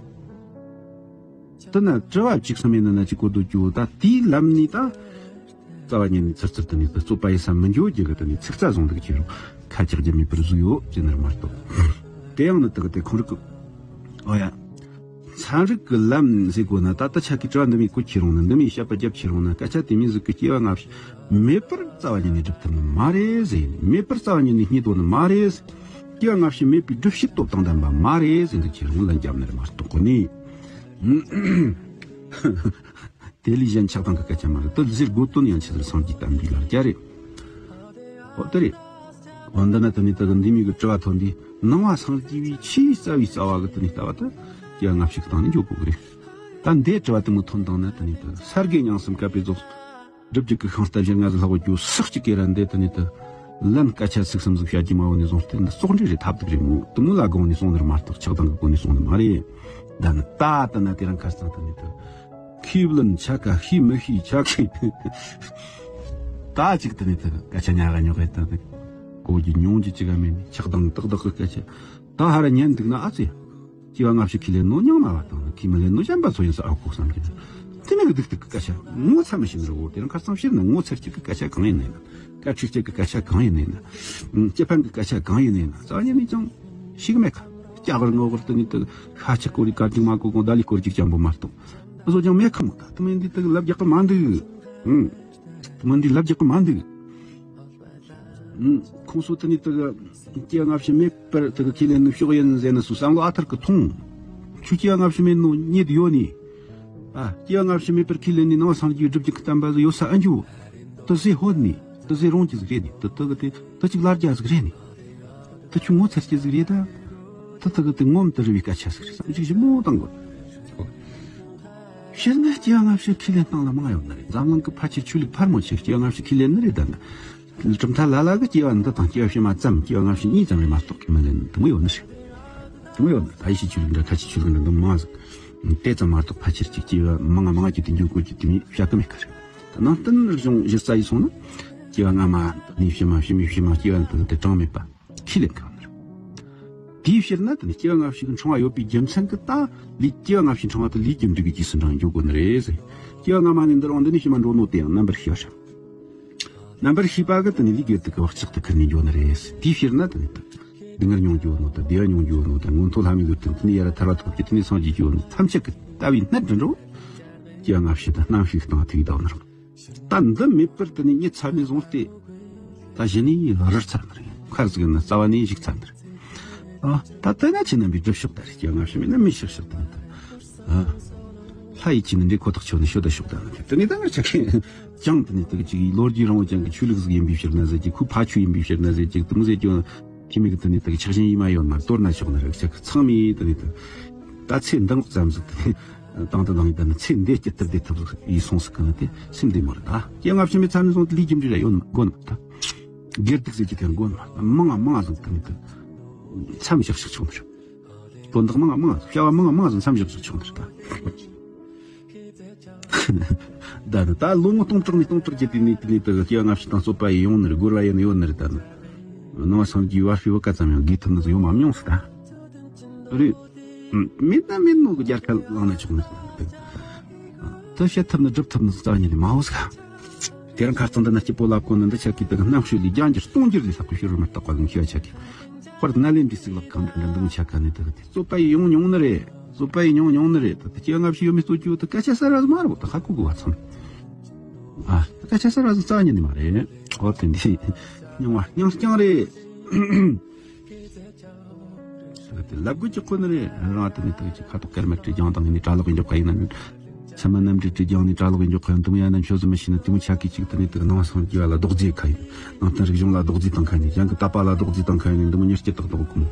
དེ་ན་དྲི་བ་གཅིག་གསུམ་ཡིན་ན་ན་གཅིག་གོ་དུ་རྒྱུ་ད་དེའི་ལམ་ནི་ད། རྩ་བ་ཉིད་ནས་ཚུར་ཚུར་དུ་ནི་ད་རྩོད་པ་ཡི་ས་མི་འགྱོ་རྒྱུ་གི་ད་ནི་ཚིག་རྩ་བཟུང་འདུག་ཁྱེད་རང་ཁ་ཅག་ཅི་མེད་པར་བཟོས་ཡོད་ཅེས་ནར་མ་གཏོགས། དེ་ཡང་ནི་དག་དེ་ཁོང་རིག་གི། ཨོ་ཡ། ཚན་རིག་གི་ལམ་ཟེར་དགོས་ན་ད་ལྟ་ཆ་གི་དྲི་བ་འདི་མོའི་གོ་ཁྱེར་རུང་ན་འདི་མོའི་བཤད་པ་རྒྱབ་ཁྱེར་རུང་ན་སྐད་ཆ་དེ་མིན་ཟིག་གི་སྐྱེ་བ་སྔ་ཕྱི་མེད་པར་རྩ་བ་ཉིད་ནས་སྒྲུབ་ཐུབ་ནི་མ་རེད་ཟེར་ནས་མེད་པར་རྩ་བ་ཉིད་ནས་རྙེད་དོ་ནི་མ་རེད། སྐྱེ་བ་སྔ་ཕྱི་མེད་པའི་སྒྲུབ་བྱེད་སྟོབས་དང་ལྡན་པ་མ་རེད་ཟེར་འདུག་ཁྱེར་རུང་ལན་རྒྱབ་ནི་རེད་མ་གཏོགས་གོ་ནི། དེ་ལས་གཞན་ཆགས་སྡང་གི་སྐད་ཆ་མ་རེད། དེ་ཟེར་དགོས་དོན་ཡང་ཆི་ཟེར་སངས་རྒྱས་བསྟན་པའི་ལ་རྒྱ་རེད། འོ་དེ་རེད། འོ་འདི་ན་དེ་ནས་དེ་གི་འདི་མི་གི་དྲི་བ་ཐོན་དུས་ནང་བ་སངས་རྒྱས་པའི་ཆེས་རྩ་བའི་རྩ་བ་གི་དེ་ནས་ལྟ་བ་དེ་སྐྱེ་བ་སྔ་ཕྱི་གི་སྟེང་ནས་འཇོག་དགོས་གི་རེད། ད་འདིའི་དྲི་བ་དེ་མོ་ཐོན་བཏང་ན་དེ་ནས་དེ་ས་དགེ་རྙིང་གསུམ་བཀའ་པའི་རྫོགས། སྒྲུབ་བརྒྱུད་ཀྱི་ཤིང་རྟ་བཞིར་ང་ཟིག་ལྷག་པོ་རྒྱུ་སག་ཅིག་གེ་ར་འདི་དེ་ནས་དེ་ལན་སྐད་ཆ་ཚིག་གསུམ་ཟིག་བཤད་རྒྱུ་མ་འོ་ནས་བཟུང་སྟེ་འདི་ཙོག་འདྲི་རེད་ཐབས་སྡུག་རེད་མོ། དེ་མོ་ལ་དགོངས་ནས་གསུངས་ནི་རེད་མ་གཏོགས་ཆགས་སྡང་གི་སྒོ་ནས་གསུངས་ནི་མ་རེད། ད་ནི་ད་ལྟ་ན་དེ་རིང་ཁ་སང་དེ་ནས་དེ། ཁས་བླུན་ཆ་ག་ཤེས་མི་ཤེས་ཆ་གི། ད་ཅིག་དེ་ནས་དེ་སྐད་ཆ་ཉག་ག་ཉོག་གི་ད་དེ། གོ་རྒྱུ་མྱོང་རྒྱུ་ཅིག་ག་མེད་ནས་ཆགས་སྡང་ཏག་ཏག་གི་སྐད་ཆ། ད་ཧ་ར་ཉན་འདུག་ན་ཨ་ཙི། སྐྱེ་བ་སྔ་ཕྱི་ཁས་ལེན་ནོ་རྙིང་མ་བ་དང་ཁས་མི་ལེན་ནོ་གཞན་པ་ཚོ་ཡིན་ས་ཨ་ཁུ་བསམ་གྱི་ན། དེ་མིན་གི་སྡུག་སྡུག་གི་སྐད་ཆ་ངོ་ཚ་མི་ཤེས་ནི་རེད་བོ། དེ་རིང་ཁ་སང་ཕྱིར་ན་ངོ་ཚ་རྒྱུ་གི་སྐད་ཆ་གང་ཡིན་ནི་ན། བཀའ་ཁྲིད་རྒྱུ་གི་སྐད་ཆ་གང་ཡིན་ནི་ན། སྤྱི་ཕན་གི་སྐད་ཆ་གང་ཡིན་ནི་ན་རྩ་བ་ཉིད་ནས་ཀྱང་ཤེས་གི་མེད་ཁ། སྐྱ་གར་ངོ་གར་དུ་ནི་དུ་ཤ་ཆི་སྐོར་རི་དཀར་ཅིག་མ་གོ་གོང་ད་ལི་སྐོར་ཅིག་ཅམ་པོ་མ་གཏོགས་ཨ་བཟོ་ཀྱང་མེད་ཁ་མོ། ད་དུ་མིན་འདི་དུ་ལབ་རྒྱག་གི་མ་འདུག་ཨུམ། དུ་མིན་འདི་ལབ་རྒྱག་གི་མ་འདུག་ཁོང་ཚོ་དེ་ནས་དེ་གི་སྐྱེ་བ་སྔ་ཕྱི་མེད་པར་དེ་གི་ཁས་ལེན་ནི་ཕྱོགས་ཡིན་ཟེར་ནི་སུ་བསམ་བློ་ཨ་ཐར་གི་ཐོང་། ཁྱོད་སྐྱེ་བ་སྔ་ཕྱི་མེད་ནོ་རྙེད་ཡོད་ནི། ཨ་སྐྱེ་བ་སྔ་ཕྱི་མེད་པར་ཁས་ལེན་ནི་ནང་སངས་རྒྱས་སྒྲུབ་ཀྱི་བསྟན་པ་ཟིག་ཡོད་ས་ཨ་འཇུ། དེ་ཟེ་ཧོད་ནི་དེ་ཟེ་རོང་གི་ཟིག་རེད་ནི་དེ་དེ་གི་དེ་དེ་ཅིག་ལར་རྒྱ་ཟིག་རེད་ནི། དེ་ཁྱོད་ངོ་ཚ་རྒྱུ་ཟིག་རེད་ད། དེ་དེ་གི་དེ་ངོམ་དེ་རི་བའི་སྐད་ཆ་ཟིག་རེད་བསམ་གཞིག་ཞིབ་མོ་བཏང་དགོས། ཕྱིར་ན་སྐྱེ་བ་སྔ་ཕྱི་ཁས་ལེན་སྟངས་ལ་མང་ཡོད་ནི་རེད། འཛམ་གླིང་གི་ཕལ་ཆེར་ཆོས་ལུགས་ཕལ་མོ་ཆེ་སྐྱེ་བ་སྔ་ཕྱི་ཁས་ལེན་ནི་རེད་ད་ནི། གྲུབ་མཐའ་ལ་ལ་གི་སྐྱེ་བ་འདི་དང་སྐྱེ་བ་ཕྱི་མ་ཙམ་སྐྱེ་བ་སྔ་ཕྱི་གཉིས་ཙམ་རེད་མ་གཏོགས་ཁས་མི་ལེན་དུ་མི་ཡོད་ནི་ཞིག་དུ་མི་ཡོད་ནི་ཕ་ཡི་ཤི་ཆུ་ལུགས་འདྲ་ཁ་ཆི་ཆུ་ལུགས་འདྲ་འདི་མང་ཟིག་དེ་ཙམ་མ་གཏོགས་ཕལ་ཆེར་གྱི་སྐྱེ་བ་མང་ང་མང་ང་གྱི་དུས་འགྱུར་དགོས་ཀྱི་དུས་མི་བྱ་གི་མེད་ཀ་རེད། ད་ནང་བསྟན་རིག་གཞུང་གཞི་རྩ་ཡིས་སོང་ན་སྐྱེ་བ་སྔ་མ་ནི་ཕྱི་མ་ཕྱི་མའི་ཕྱི་མ་སྐྱེ་བ་འདི་དེ་གྲངས་མེད་པ་ཁས་ལེན་གང་ནི་རེད། དེའི་ཕྱིར་ན་དེ་ནི་སྐྱེ་བ་སྔ་ཕྱི་གི་འཕྲེང་བ་ཡོད་པའི་རྒྱུ་མཚན་གྱིས་ད་ལས་སྐྱེ་བ་སྔ་ཕྱིའི་འཕྲེང་བ་དེ་ལས་རྒྱུ་འབྲས་ཀྱི་རྗེས་སུ་འབྲང་འཇུག་དགོས་ནི་རེད་ཟེར། སྐྱེ་བ་སྔ་མ་ནས་འདིར་འོང་འདི་ནས་ཕྱི་མ་འགྲོ་ནོ་དེ་ཡང་རྣམ་པར་ཤེས་པ་ཞིག་རྣམ་པར་ཤེས་པ་གི་དེ་ནི་ལས་རྒྱུ་དེ་གི་བག་ཆགས་དེ་ཁུར་ནས་འགྱོ་ནི་རེད་ཟེར། དེའི་ཕྱིར་ན་དེ་ནི་དེ། སྡུག་བསྔལ་མྱོང་རྒྱུ་ནོ་དང་བདེ་བ་མྱོང་རྒྱུ་ནོ་དང་མངོན་མཐོ་ལྷ་མིའི་གོ་དོན་དེ་ནས་ཡར་ཐར་བ་ཐོབ་རྒྱུ་དེ་ནས་སངས་རྒྱས་རྒྱུ་ནོ་ཐམས་ཅད་ཀྱི་ལྟ་བའི་སྣེ་འདྲ་འགྲོ། སྐྱེ་བ་སྔ་ཕྱི་དང་རྣམ་ཤེས་སྟེང་ཐུག་ཡིད་དང་ནི་རང་། ད་འདི་མེད་པར་དེ་ནས་རྙེད་ཚར་ནས་བཟུང་སྟེ། ད་གཞི་ནས་རར་ཚར་ནི་རེད། ཁར་ཟིག་ན་རྩ་བ་ནས་ཞིག་ཚར་ནི་རེད། ཨ་ད་ལྟ་ན་ཁྱེད་རྣམ་པའི་སྒྲུབ་ཕྱོགས་ད་རེད། སྐྱེ་བ་སྔ་ཕྱི་མེད་ན་མི་ཤིག་ཤིག་དང་། ཨ་ལྷ་ཡི་ཆོས་ནི་འདྲེ་ཁོ་ཐག་ཆོད་ནི་ཤོད་ད་ཤོག་ད་ནི་དེ་ནས་ད་ང་ཆ་ཁན་ཀྱང་དེ་ནས་དེ་གི་ཅིག་ལོ་རྒྱུས་རིང་བོ་ཅན་གྱི་ཆོས་ལུགས་ཟིག་ཡིན་པའི་ཕྱིར་ན་ཟེར་གྱི་ཁུ་ཕ་ཆོས་ཡིན་པའི་ཕྱིར་ན་ཟེར་གྱི་དུང་ཟེར་གྱི་ཁྱི་མི་གི་དེ་ནས་དེ་གི་ཆགས་ཞེན་ཡིན་མ་ཡོད་མ་གཏོར་ན་ཆོག་ནི་རེད། ཆ་གི་ཚང་མས་དེ་ནས་དེ་ད་ཚེ་འདང་ཙམ་ཟིག་དེ་ནས་དང་དུ་དང་ཡིན་ད་ནི་ཚེ་འདས་སྐྱིད་ཐུབ་བདེ་ཐུབ་ཟིག་ཡིན་སོང་ཟིག་གི་ནི་དེ་སེམས་བདེ་མོ་རེད། ད་སྐྱེ་བ་ཕྱི་མའི་ཚར་ནས་བཟུང་སྟེ་ལས་རྒྱུ་འབྲས་ཡོད་མ་དགོས་ནི་ད། དགེ་སྡིག་ཟེར་གྱི་དེ་དགོས་ནི་མ་མང་ང་མང་ང་ཟིག་དེ་ནས་དེ་མཚམས་བཞག་ཞིག་ཆོག་ནི་རེད། དོན་དག་མང་ང་མང་ང་བྱ་བ་མང་ང་མང་ང་ཟིག་མཚམས་བཞག་ཞིག་ཆོག་ནི་རེད་ད། ད་ནི་ད་ལོ་ངོ་སྟོང་ཕྲག་ནས་སྟོང་ཕྲག་གི་དུས་ནས་དུས་ནས་དུ་སྐྱེ་བ་སྔ་ཕྱི་དང་རྩོད་པ་ཡི་ཡོང་ནི་རེད། རྒོལ་བ་ཡི་ནི་ཡོད་ནི་རེད། ད་ནི་ནང་སངས་རྒྱས་བར་ཕྱི་བུ་ཀ་ཙམ་ཡང་དགོས་ཐུབ་ནི་ཟིག་ཡོང་མ་མྱོང་སི་ད་རེད། མེད་ན་མེད་ནོ་གི་རྒྱལ་ཁ་བླངས་ན་ཆོག་ནི་རེད། ད་བཤད་ཐུབ་ནི་སྒྲུབ་ཐུབ་ནི་ཟིག་རྩ་བ་ཉིད་ནས་མ་འོ་ཟིག་དེ་རིང་ཁ་རྩང་འདི་ན་སྐྱིད་པོ་ལབ་གོ་ནི་འདི་ཆ་གི་དུ་རྣམ་ཤེས་ལས་རྒྱང་འགྱུར་སྟོང་འགྱུར་ལས་ལྷག་པའི་ཤེས་རབ་མི་རྟག་པ་ལུང་ཤེས་ཆ་གི། དཔེར་ན་ལས་འདྲི་སྲིད་ལག་གང་འདྲ་འདི་མོ་ཆ་ག་ནས་དུ་གི་རྩོད་པ་ཡི་ཡོང་མྱོང་ནི་རེད། རྩོད་པ་ཡི་ཡོང་མྱོང་ནི་རེད། ད་དུ་སྐྱེ་ལྔ་བཞི་ཡོད་མི་རྩོད་རྒྱུ་དུ་སྐད་ཆ་ཟེར་བ་ཟིག་མ་རེད་པོ་ད་ཧ་གོ་གོ་བ་ཚང་། ཨ་སྐད་ཆ་ཟེར་བ་ཟིག་རྩ་ཉིད་ནི་མ་རེད། འོ་དེ་འདི་མྱོང་བ་སྙིང་རྐྱང་རེད། དེ་ལབ་དགོས་ཀྱི་ཁོ་ན་རེད། རང་དེ་ནས་དེ་ཀྱི་ཁ་དོག་དཀར་དམར་བྲིས་ཀྱང་དང་ནི་གྲྭ་ལོག་ཡིན་འཇོག་ག་ཡིན་ན་ནི། ཚད་མ་རྣམ་འགྲེལ་བྲིས་ཀྱང་ནི་གྲྭ་ལོག་ཡིན་འཇོག་ག་ཡིན་དུ་མི་ཡང་ན་མཆོད་ཟི་མི་ཤེས་ན་དེ་མོ་ཆ་གི་ཅིག་དེ་ནས་དེ་ནང་སངས་རྒྱས་ལ་རྡོག་རྫིས་ཁ་ཡིན། ནང་བསྟན་རིག་གཞུང་ལ་རྡོག་རྫིས་དང་ཁ་ཡིན། ཡང་གི་དད་པ་ལ་རྡོག་རྫིས་དང་ཁ་ཡིན་འདི་མོ་མྱུར་སྐྱེ་ཏག་ཏག་གོ།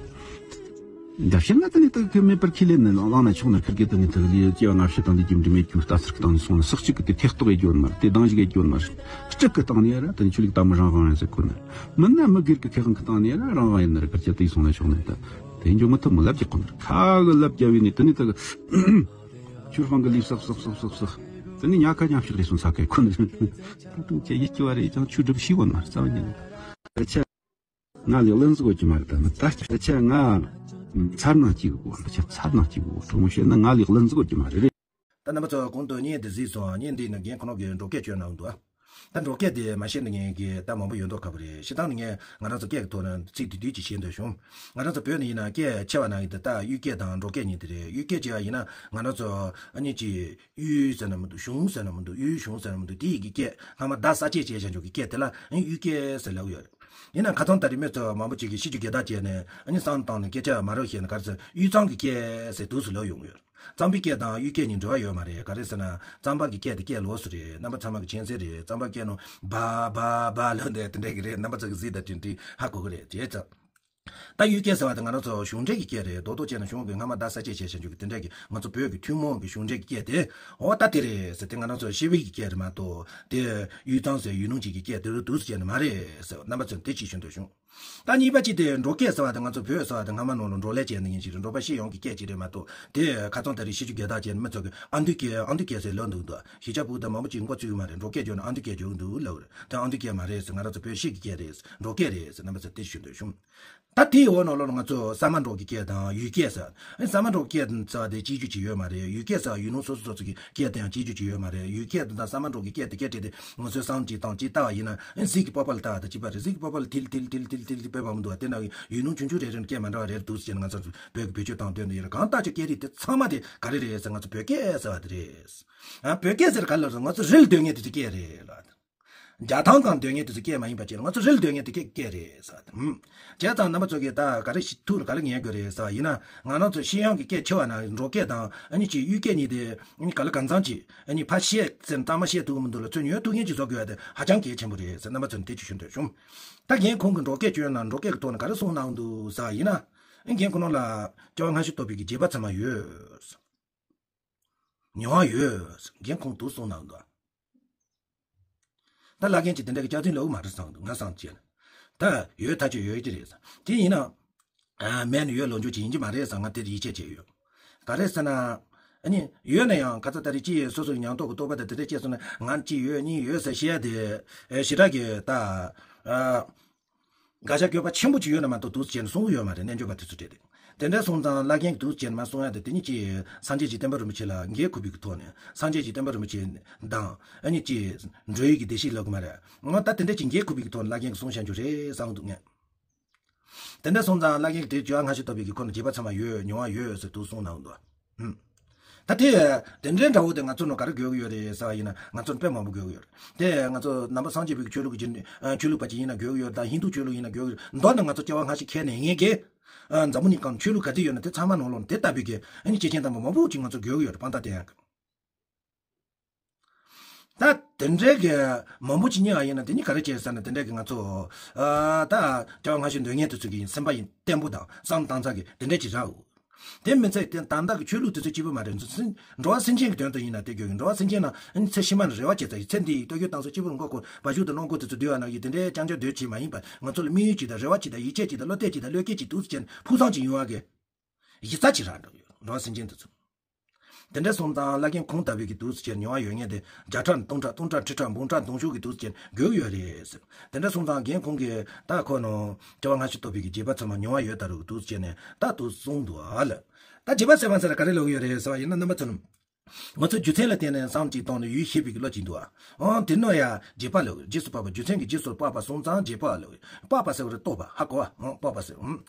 འདྲ་བཤད་ན་དེ་ནས་དེ་གི་མེད་པར་ཁས་ལེན་ནི་བླངས་ན་ཆོག་ནི་ཁིར་གི་དེ་ནས་དེ་གི་ལས་སྐྱེ་བ་སྔ་ཕྱི་དང་འདི་རྒྱུ་འབྲས་མེད་རྒྱུ་ལྟ་ཚུལ་གི་སྟེང་ནས་སོང་ན་ཟག་གཅིག་གི་དེ་ཐེག་གཏོགས་ཡེ་རྒྱུ་ནི་མ་རེད། དེ་སྡང་ཞིག་ཡེ་རྒྱུ་ནི་མ་རེད། སྤྲུལ་གི་སྟེང་ནས་ཡ་ར་དེ་ནས་ཆོས་ལུགས་དམ་པ་རང་དབང་ཡིན་ཟེར་གོ་ནི་རེད། མིན་ན་མི་སྒེར་གི་ཁེ་དབང་གི་སྟེང་ནས་ཡ་ར་རང་དབང་ཡིན་ནི་རེད། སྐད་ཆ་དེ་སོང་ན་ཆོག་ནི་རེད། ད་དེ་འཇོག་མི་ཐུབ་མོ་ལབ་རྒྱག་གོ་ནི་རེད། ཁ་གི་ལབ་རྒྱག་བས་ནི་དེ་ནས་དེ་གི་ཆོས་དཔང་གི་ལས་བསགས་བསགས་བསགས་བསགས་བསགས། དེ་ནས་ཉག་ཁ་ཉག་ཕྱིར་རེ་སོང་ས་གི་ཁོ་ནི་རེད། ད་དུང་ཁྱེད་ཡིད་སྐྱོ་བ་རེད་ཀྱང་ཆོས་སྒྲུབ་ཤེས་གོ་ནི་མ་རེད། རྩ་བ་ཉིད་ནས། སྐད་ཆ། ང་ལས་གླིང་ཟིག་གོ་རྒྱུ་མ་རེད། ད་ནི་ད་སྐད་ཆ་ང་མཚར་སྣང་སྐྱེ་གི་གོ། འདི་ཆ་མཚར་སྣང་སྐྱེ་གི་གོ། དྲང་མོ་བཤད་ན་ང་ལས་གླིང་ཟིག་གོ་རྒྱུ་མ་རེད་རེད། ད་རྣམ་པ་ཚོ་གོང་དུ་བརྙན་འདི་གཟིགས་སོང་། བརྙན་འདི་ནི་རྒན་ཁོ་ནོ་གི་འབྲོག་སྐད་བཅོས་གནང་འདུག། ད་འབྲོག་སྐད་དེ་མ་ཤེས་ནི་ངས་གི་ད་མང་པོ་ཡོད་མདོག་ཁ་པོ་རེད། སྤྱིར་བཏང་ནི་ངས་ང་རང་ཚོ་སྐད་ཀྱི་ཐོག་ནས་ཚིག་བསྡུས་བསྡུས་ཀྱིས་བཤད་འདོད་བྱུང་། ང་རང་ཚོ་བོད་ནི་ཡིན་ན་སྐད་ཆེ་བ་ནང་གི་དེ་ད་གཡུལ་སྐད་དང་འབྲོག་སྐད་གཉིས་དེ་རེད། གཡུལ་སྐད་ཅེས་པ་ཡིན་ན་ང་རང་ཚོ་ཨ་ནི་ཅི་གཡུལ་ཟེར་ན་མི་འདུག་གཞུང་ཟེར་ན་མི་འདུག་གཡུལ་གཞུང་ཟེར་ན་མི་འདུག་དེ་ཡི་གི་སྐད་སྔ་མ་བརྡ་གསལ་བཅད་བྱས་བྱས་འཇོག་གི་སྐད་དེ་ལ་ཨ་ནི་གཡུལ་སྐད་ཟེར་ལབ་ཡོད་རེད། ཡིན་ན་ཁ་སང་ད་རེས་མི་ཚོ་མང་པོ་ཅིག་གིས་ཤེས་རྒྱུ་རྒྱལ་དར་བྱས་ནས་ཨ་ནི་བསམ་བཏང་ནས་སྐད་ཆ་མ་རབས་བཤད་ན་ག་རེ་ཟེར་གཡུལ་གཙང་གི་སྐད་ཟེར་འདུག་སེ་ལབ་ཡོང་གི་ཡོད་རེད། གཙང་པའི་སྐད་དང་གཡུལ་སྐད་གཉིས་འབྲེལ་བ་ཡོད་མ་རེད། ག་རེ་ཟེར་ན་གཙང་པ་གི་སྐད་དེ་སྐད་ལོགས་སུ་རེད། རྣམ་པ་ཚང་མ་གི་མཁྱེན་གསལ་རེད། གཙང་པ་སྐད་ནང་བ་བ་བ་ལབ་ནས་དེ་འདྲ་གི་རེད། རྣམ་པ་ཚོ་གི་གཟིགས་དང་དྲན་དྲན་ཧ་གོ་གི་རེད། བྱས་ཙང་ད་གཡུལ་སྐད་ཟེར་བ་དེ་ང་རང་ཚོ་གཞུང་འབྲེལ་གྱི་སྐད་རེད། རྡོག་རྡོག་བྱས་ན་གཞུང་གི་སྔ་མ་བརྡ་གསལ་བཅད་བྱས་བྱས་འཇུག་གི་དེ་འདྲ་གི་ང་ཚོ་བོད་ཀྱི་ཐུན་མོང་གི་གཞུང་འབྲེལ་གྱི་སྐད་དེ་འོ་ད་དེ་རེད་ཟེར། དེ་ང་རང་ཚོ་ཤེས་པའི་གི་སྐད་རེད་མ་གཏོགས་དེ་གཡུལ་གཙང་ཟེར་གཡུལ་ལུང་གཅིག་གི་སྐད་དེ་རུ་འདུག་སེ་བྱས་ནས་མ་རེད་ཟེར། རྣམ་པ་ཚོས་དེ་ཅིག་ཞུ་འདོད་བྱུང་། ད་གཉིས་པ་གཅིག་དེ་འབྲོག་སྐད་ཟེར་བ་དེ་ང་ཚོ་བོད་ཟེར་བ་དེ་སྔ་མ་ནང་ལ་འབྲོག་ལས་ཅན་ནི་ཡིན་ཞིག་རེད། འབྲོག་པ་སྤྱི་ཡོངས་ཀྱི་སྐད་ཅིག་རེད་མ་གཏོགས་དེ་ཁ་སང་ད་རེས་ཤེས་རྒྱུ་རྒྱལ་དར་ཅན་མི་ཚོ་གི་ཨ་འདུས་སྐད་ཨ་འདུས་སྐད་ཟེར་ལབ་འདུག་འདུག་གཞིས་ཆགས་ཕྲུ་གུ་དང་མང་པོ་ཅིག་མགོ་ཚོས་ཀྱི་མ་རེད། འབྲོག་སྐད་བརྗོད་ན་ཨ་འདུས་སྐད་བརྗོད་ཀྱི་འདུག་ལབ་རེད། དེ་ཨ་འདུས་སྐད་མ་རེད་ཟེར། ང་རང་ཚོ་བོད་གཞིས་ཀྱི་སྐད་རེད་ཟེར། འབྲོག་སྐད་རེད་ཟེར། རྣམ་པ་ཚོ་དེ་ཞུ་འདོད་བྱུང་། ད་དེའི་འོག་ནང་ལོགས་ལ་ང་ཚོ་ས་མ་འབྲོག་གི་སྐད་དང་ཡུལ་སྐད་ཟེར། ཨ་ནི་ས་མ་འབྲོག་སྐད་ཟེར་བ་དེ་གཅིག་གྱུར་ཅིག་ཡོད་མ་རེད། ཡུལ་སྐད་ཟེར་བ་ཡུལ་ལུང་སོ་སོ་སོ་སོ་གི་སྐད་དེ་ཡང་གཅིག་གྱུར་ཅིག་ཡོད་མ་རེད། ཡུལ་སྐད་དེ་དང་ས་མ་འབྲོག་གི་སྐད་དེ་སྐད་བྲལ་ཏེ་ང་ཚོའི་སང་གཅིག་དང་གཅིག་ལྟ་བ་ཡིན་ན་ཨ་ནི་གཟིག་གི་སྤོབས་པ་ལ་ལྟ་བ་དང་གཅིག་པ་རེད། གཟིག་གི་སྤོབས་པ་ལ་ཐིལ་ཐིལ་ཐིལ་ཐིལ་ཐིལ་ཐིལ་དཔེ་མང་པོ་འདུག་བ། དེ་ན་ཡུལ་ལུང་ཆུང་ཆུང་རེ་རེ་ནས་སྐད་མ་འདྲ་བ་རེ་རེ་འདུག་ཟེར་ནས་ང་ཚོ་བོད་ཀྱི་བེད་སྤྱོད་བཏང་སྡོད་འདུག་ཡོད་རེད། གང་ལྟར་ཀྱང་སྐད་རིགས་དེ་ཚང་མ་དེ་ག་རེ་རེད་ཟེར། ང་ཚོ་བོད་སྐད་ཟེར་བ་དེ་རེད། ཨ་བོད་སྐད་ཟེར་ག་ལ་རེད། ང་ཚོ་རིལ་སྡོད་མཁན་དེ་ཚོའི་སྐད་རེད་ལ། རྒྱ་ཐང་གང་སྡོད་མཁན་དེ་ཚོའི་སྐད་མ་ཡིན་པ་བྱས་ན་ང་ཚོ་རིལ་སྡོད་མཁན་དེ་སྐད་སྐད་རེད་ཟེར་བ་དང་། བྱས་ཙང་རྣམ་པ་ཚོ་གིས་ད་ག་རེ་ཞིག་ཐུགས་ལ་ག་རེ་ངེས་དགོས་རེད་ཟེར་བ་ཡིན་ན། ང་རང་ཚོ་ཤེས་ཡོན་གྱི་སྐད་ཆེ་བ་ན་འབྲོག་སྐད་དང་ཨ་ནི་ཅིག་གཡུལ་སྐད་གཉིས་དེ་ཨ་ནི་ག་ལ་གང་འཚམ་ཅིག་ཨ་ནི་ཕར་བཤད་ཟེར་ན་གཙང་མ་བཤད་ཐུབ་ཀྱི་མི་འདུག་ལ། ཚུར་ཉོ་ཐུབ་མཁན་ཅིག་བཟོ་དགོས་པ་དེ་ཧ་ཅང་གལ་ཆེན་པོ་རེད་ཟེར་རྣམ་པ་ཚོ་ནས་དེ་ཅིག་ཞུ་འདོད་བྱུང་། ད་རྒན་ཁོང་གིས་འབྲོག་སྐད་བཅོས་ན་འབྲོག་སྐད་ཀྱི་ཐོག་ནས་ག་རེ་གསུངས་གནང་འདུག་ཟེར་བ་ཡིན་ན། ཨ་རྒན་ཁོ་རང་ལ་སྐྱེ་བ་སྔ་ཕྱི་ཐོབ་པའི་གི་རྗེས་པ་ཚང་མ་ཡོད། མྱོང་བ་ཡོད། རྒན་ཁོང་དུ་གསུངས་གནང་འདུག་ད་བླ་རྒན་གྱིས་དེ་འདྲ་གི་སྐྱག་རྫུན་ལབ་མ་རེད་བསམ་འདུག་ང་བསམ་བྱས་ན། ད་ཡོད་ཐག་ཆོད་ཡོད་ཀྱི་རེད་བསམ། དེ་ཡིན་ན། ཨ་མེད་ན་ཡོད་ལོ་རྒྱུས་ཅིག་ཡིན་གྱི་མ་རེད་བསམ། ང་དེར་ཡིད་ཆེས་བྱས་ཡོད། ག་རེ་ཟེར་ན། ཨ་ནི་ཡོད་ན་ཡང་ཁ་ཚ་ད་རེས་ཅི་ཡོད་སོ་སོའི་ཉམས་རྟོགས་ཀྱི་རྟོག་པ་དང་དེ་འདྲ་སྐྱེས་སོང་ན་ང་ཅི་ཡོད་གཉིས་ཡོད་ཟེར་བཤད་དེ། ཨེ་ཞེ་དྲག་གི་ད། ཨ། དགག་བྱ་དགོས་པ་ཆེན་པོ་ཅིག་ཡོད་ན་མ་གཏོགས་འདུག་སེ་བྱས་ནས་གསུང་གི་ཡོད་མ་རེད། རྣལ་འབྱོར་པ་དེ་ཚོ་གྲས་དེ། དེ་འདྲ་སོང་ཙང་བླ་རྒན་གྱིས་འདུག་སེ་བྱས་ནས་མ་གསུང་ཡ་དེ་དེ་ཉིད་ཀྱིས་སངས་རྒྱས་ཀྱི་བསྟན་པ་རིན་པོ་ཆེ་ལ་འགན་འཁུར་བའི་གི་ཐོག་ནས་སངས་རྒྱས་ཀྱི་བསྟན་པ་རིན་པོ་ཆེ་དང་ཨ་ནི་ཅི་འགྲོ་བའི་གི་བདེ་སྐྱིད་ལབ་གི་མ་རེད། ང་ད་དེ་འདྲ་ཅིག་འགན་འཁུར་བའི་གི་ཐོག་ནས་བླ་རྒན་གྱིས་གསུང་བྱ་རྒྱུ་རེད་བསམ་གི་འདུག་ངས། དེ་འདྲ་སོང་ཙང་བླ་རྒན་གྱིས་དེ་སྐྱེ་བ་སྔ་ཕྱི་ཐོབ་པའི་གི་ཁོ་ན་རྗེས་དཔག་ཚད་མ་ཡོད། མྱོང་བ་ཡོད་ཟེར་དུ་གསུངས་གནང་འདུག་ཨུམ། ད་དེ་དེ་འདྲའི་འདྲ་བོ་དེ་ང་ཚོ་ནང་ག་རེ་དགོས་ཀྱི་ཡོད་རེད་ཟེར་བ་ཡིན་ན། ང་ཚོར་དཔེ་མང་པོ་དགོས་ཀྱི་ཡོད་རེད། དེ་ང་ཚོ་ནང་པ་སངས་རྒྱས་པའི་ཆོས་ལུགས་ཀྱི་ཆོས་ལུགས་པ་ཅིག་ཡིན་ན་དགོས་ཀྱི་ཡོད་རེད། ད་ཧིན་དུ་ཆོས་ལུགས་ཡིན་ན་དགོས་ཀྱི་ཡོད་རེད། མདོར་ན་ང་ཚོ་སྐྱེ་བ་སྔ་ཕྱི་ཁས་ལེན་མཁན་གྱི་འཛམ་བུ་གླིང་སྒང་ཆོས་ལུགས་ག་ཚོད་ཡོད་ན་དེ་ཚང་མ་ནང་ལོགས་ནས་དེ་ལྟ་བུའི་གི་ཨ་ནི་སྐྱེས་ཆེན་དམ་པ་མང་པོ་ཅིག་ང་ཚོར་དགོས་ཀྱི་ཡོད་རེད། དཔང་རྟགས་དེ་ཡང་། ད་དེ་འདྲའི་གི་མང་པོ་ཅིག་རྙེད་པ་ཡིན་ན་དེ་ནི་ག་རེ་བྱས་ཟེར་ན། དེ་འདྲའི་གི་ང་ཚོ་ཨ་ད་སྐྱེ་བ་སྔ་ཕྱི་འདོད་མཁན་དེ་ཚོ་གི་སེམས་པ་ཡིན་བརྟན་པོ་དང་བསམ་བཏང་ཚར་གི་དེ་འདྲ་ཅིག་རག་འོ། དེ་མི་ཚད་དེ་ད་ལྟ་གི་ཆོས་ལུགས་དེ་ཚོ་གཅིག་པུ་མ་རེད། འགྲོ་བ་སེམས་ཅན་གྱི་དོན་དུ་ཡིན་ན་དེ་དགོས་ཀྱི། འགྲོ་བ་སེམས་ཅན་ལ་ཨ་ནི་ཚེ་ཕྱི་མ་ནས་རེ་བ་བྱེད་ཚར་ཡི། ཚེ་འདི་ཡི་ལྟོ་གོས་བཏང་སོང་། སྐྱིད་པོ་རུ་མགོ་སྐོར་བ་ཞུ་དང་གློ་མགོ་དེ་ཚོ་བསྡུས་པ་ན་ཡི་དེ་འདྲའི་རྐྱང་རྐྱང་སྡོད་ཀྱི་མ་ཡིན་པ། ང་ཚོ་ལ་དམིགས་ཡུལ་ཅིག་དང་རེ་བ་ཅིག་དང་ཡིད་ཆེས་ཅིག་དང་བློ་གཏད་ཅིག་དང་ཕུགས་བསམ་ཅིག་ཡོང་བ་གི་གཞི་རྩ་ཅིག་རག་འགྲོ་ཡོད། འགྲོ་བ་སེམས་ཅན་དེ་ཚོ། དེ་འདྲ་སོང་ཙང་བླ་རྒན་ཁོང་ལྟ་བུའི་གི་དུས་སུ་ཅན་མྱོང་བ་ཡོད་མཁན་དེ་བརྒྱ་ཕྲག་སྟོང་ཕྲག་སྟོང་ཕྲག་ཁྲི་ཕྲག་འབུམ་ཕྲག་དུང་ཕྱུར་གི་དུས་སུ་ཅན་དགོས་ཡོད་རེད་ཟེར། དེ་འདྲ་སོང་ཙང་རྒན་ཁོང་གིས་ད་ཁོ་ནོ་སྐྱེ་བ་སྔ་ཕྱི་ཐོབ་པའི་གི་རྗེས་དཔག་ཚད་མ་མྱོང་བ་ཡོད་ད་རུང་དུས་སུ་ཅན་ནས་ད་དུ་གསུངས་འདུག་ཨ་ལ། ད་རྗེས་དཔག་ཚད་མ་ཟེར་ན་ག་རེ་ལབ་ཀྱི་ཡོད་རེད་ཟེར་བ་ཡིན་ན། རྣམ་པ་ཚོ་ནི་ང་ཚོ་རྒྱུ་མཚན་ལ་བརྟེན་ནས་བསམ་གཅིག་བཏང་ནས་ཡུལ་ཤེས་པའི་གི་བློ་གཅིག་འདུག་ཨ། ཨང་དེ་ནོ་ཡ་རྗེས་དཔག་ལབ། རྗེས་སུ་དཔག་པ། རྒྱུ་མཚན་གྱི་རྗེས་སུ་དཔག་པ་སོང་ཙང་རྗེས་དཔག་ལབ། དཔག་པ་ཟེར་བ་རེད། རྟོགས་པ། ཧ་གོ་བ། ཨང་དཔག་པ་ཟེར། ཨང་།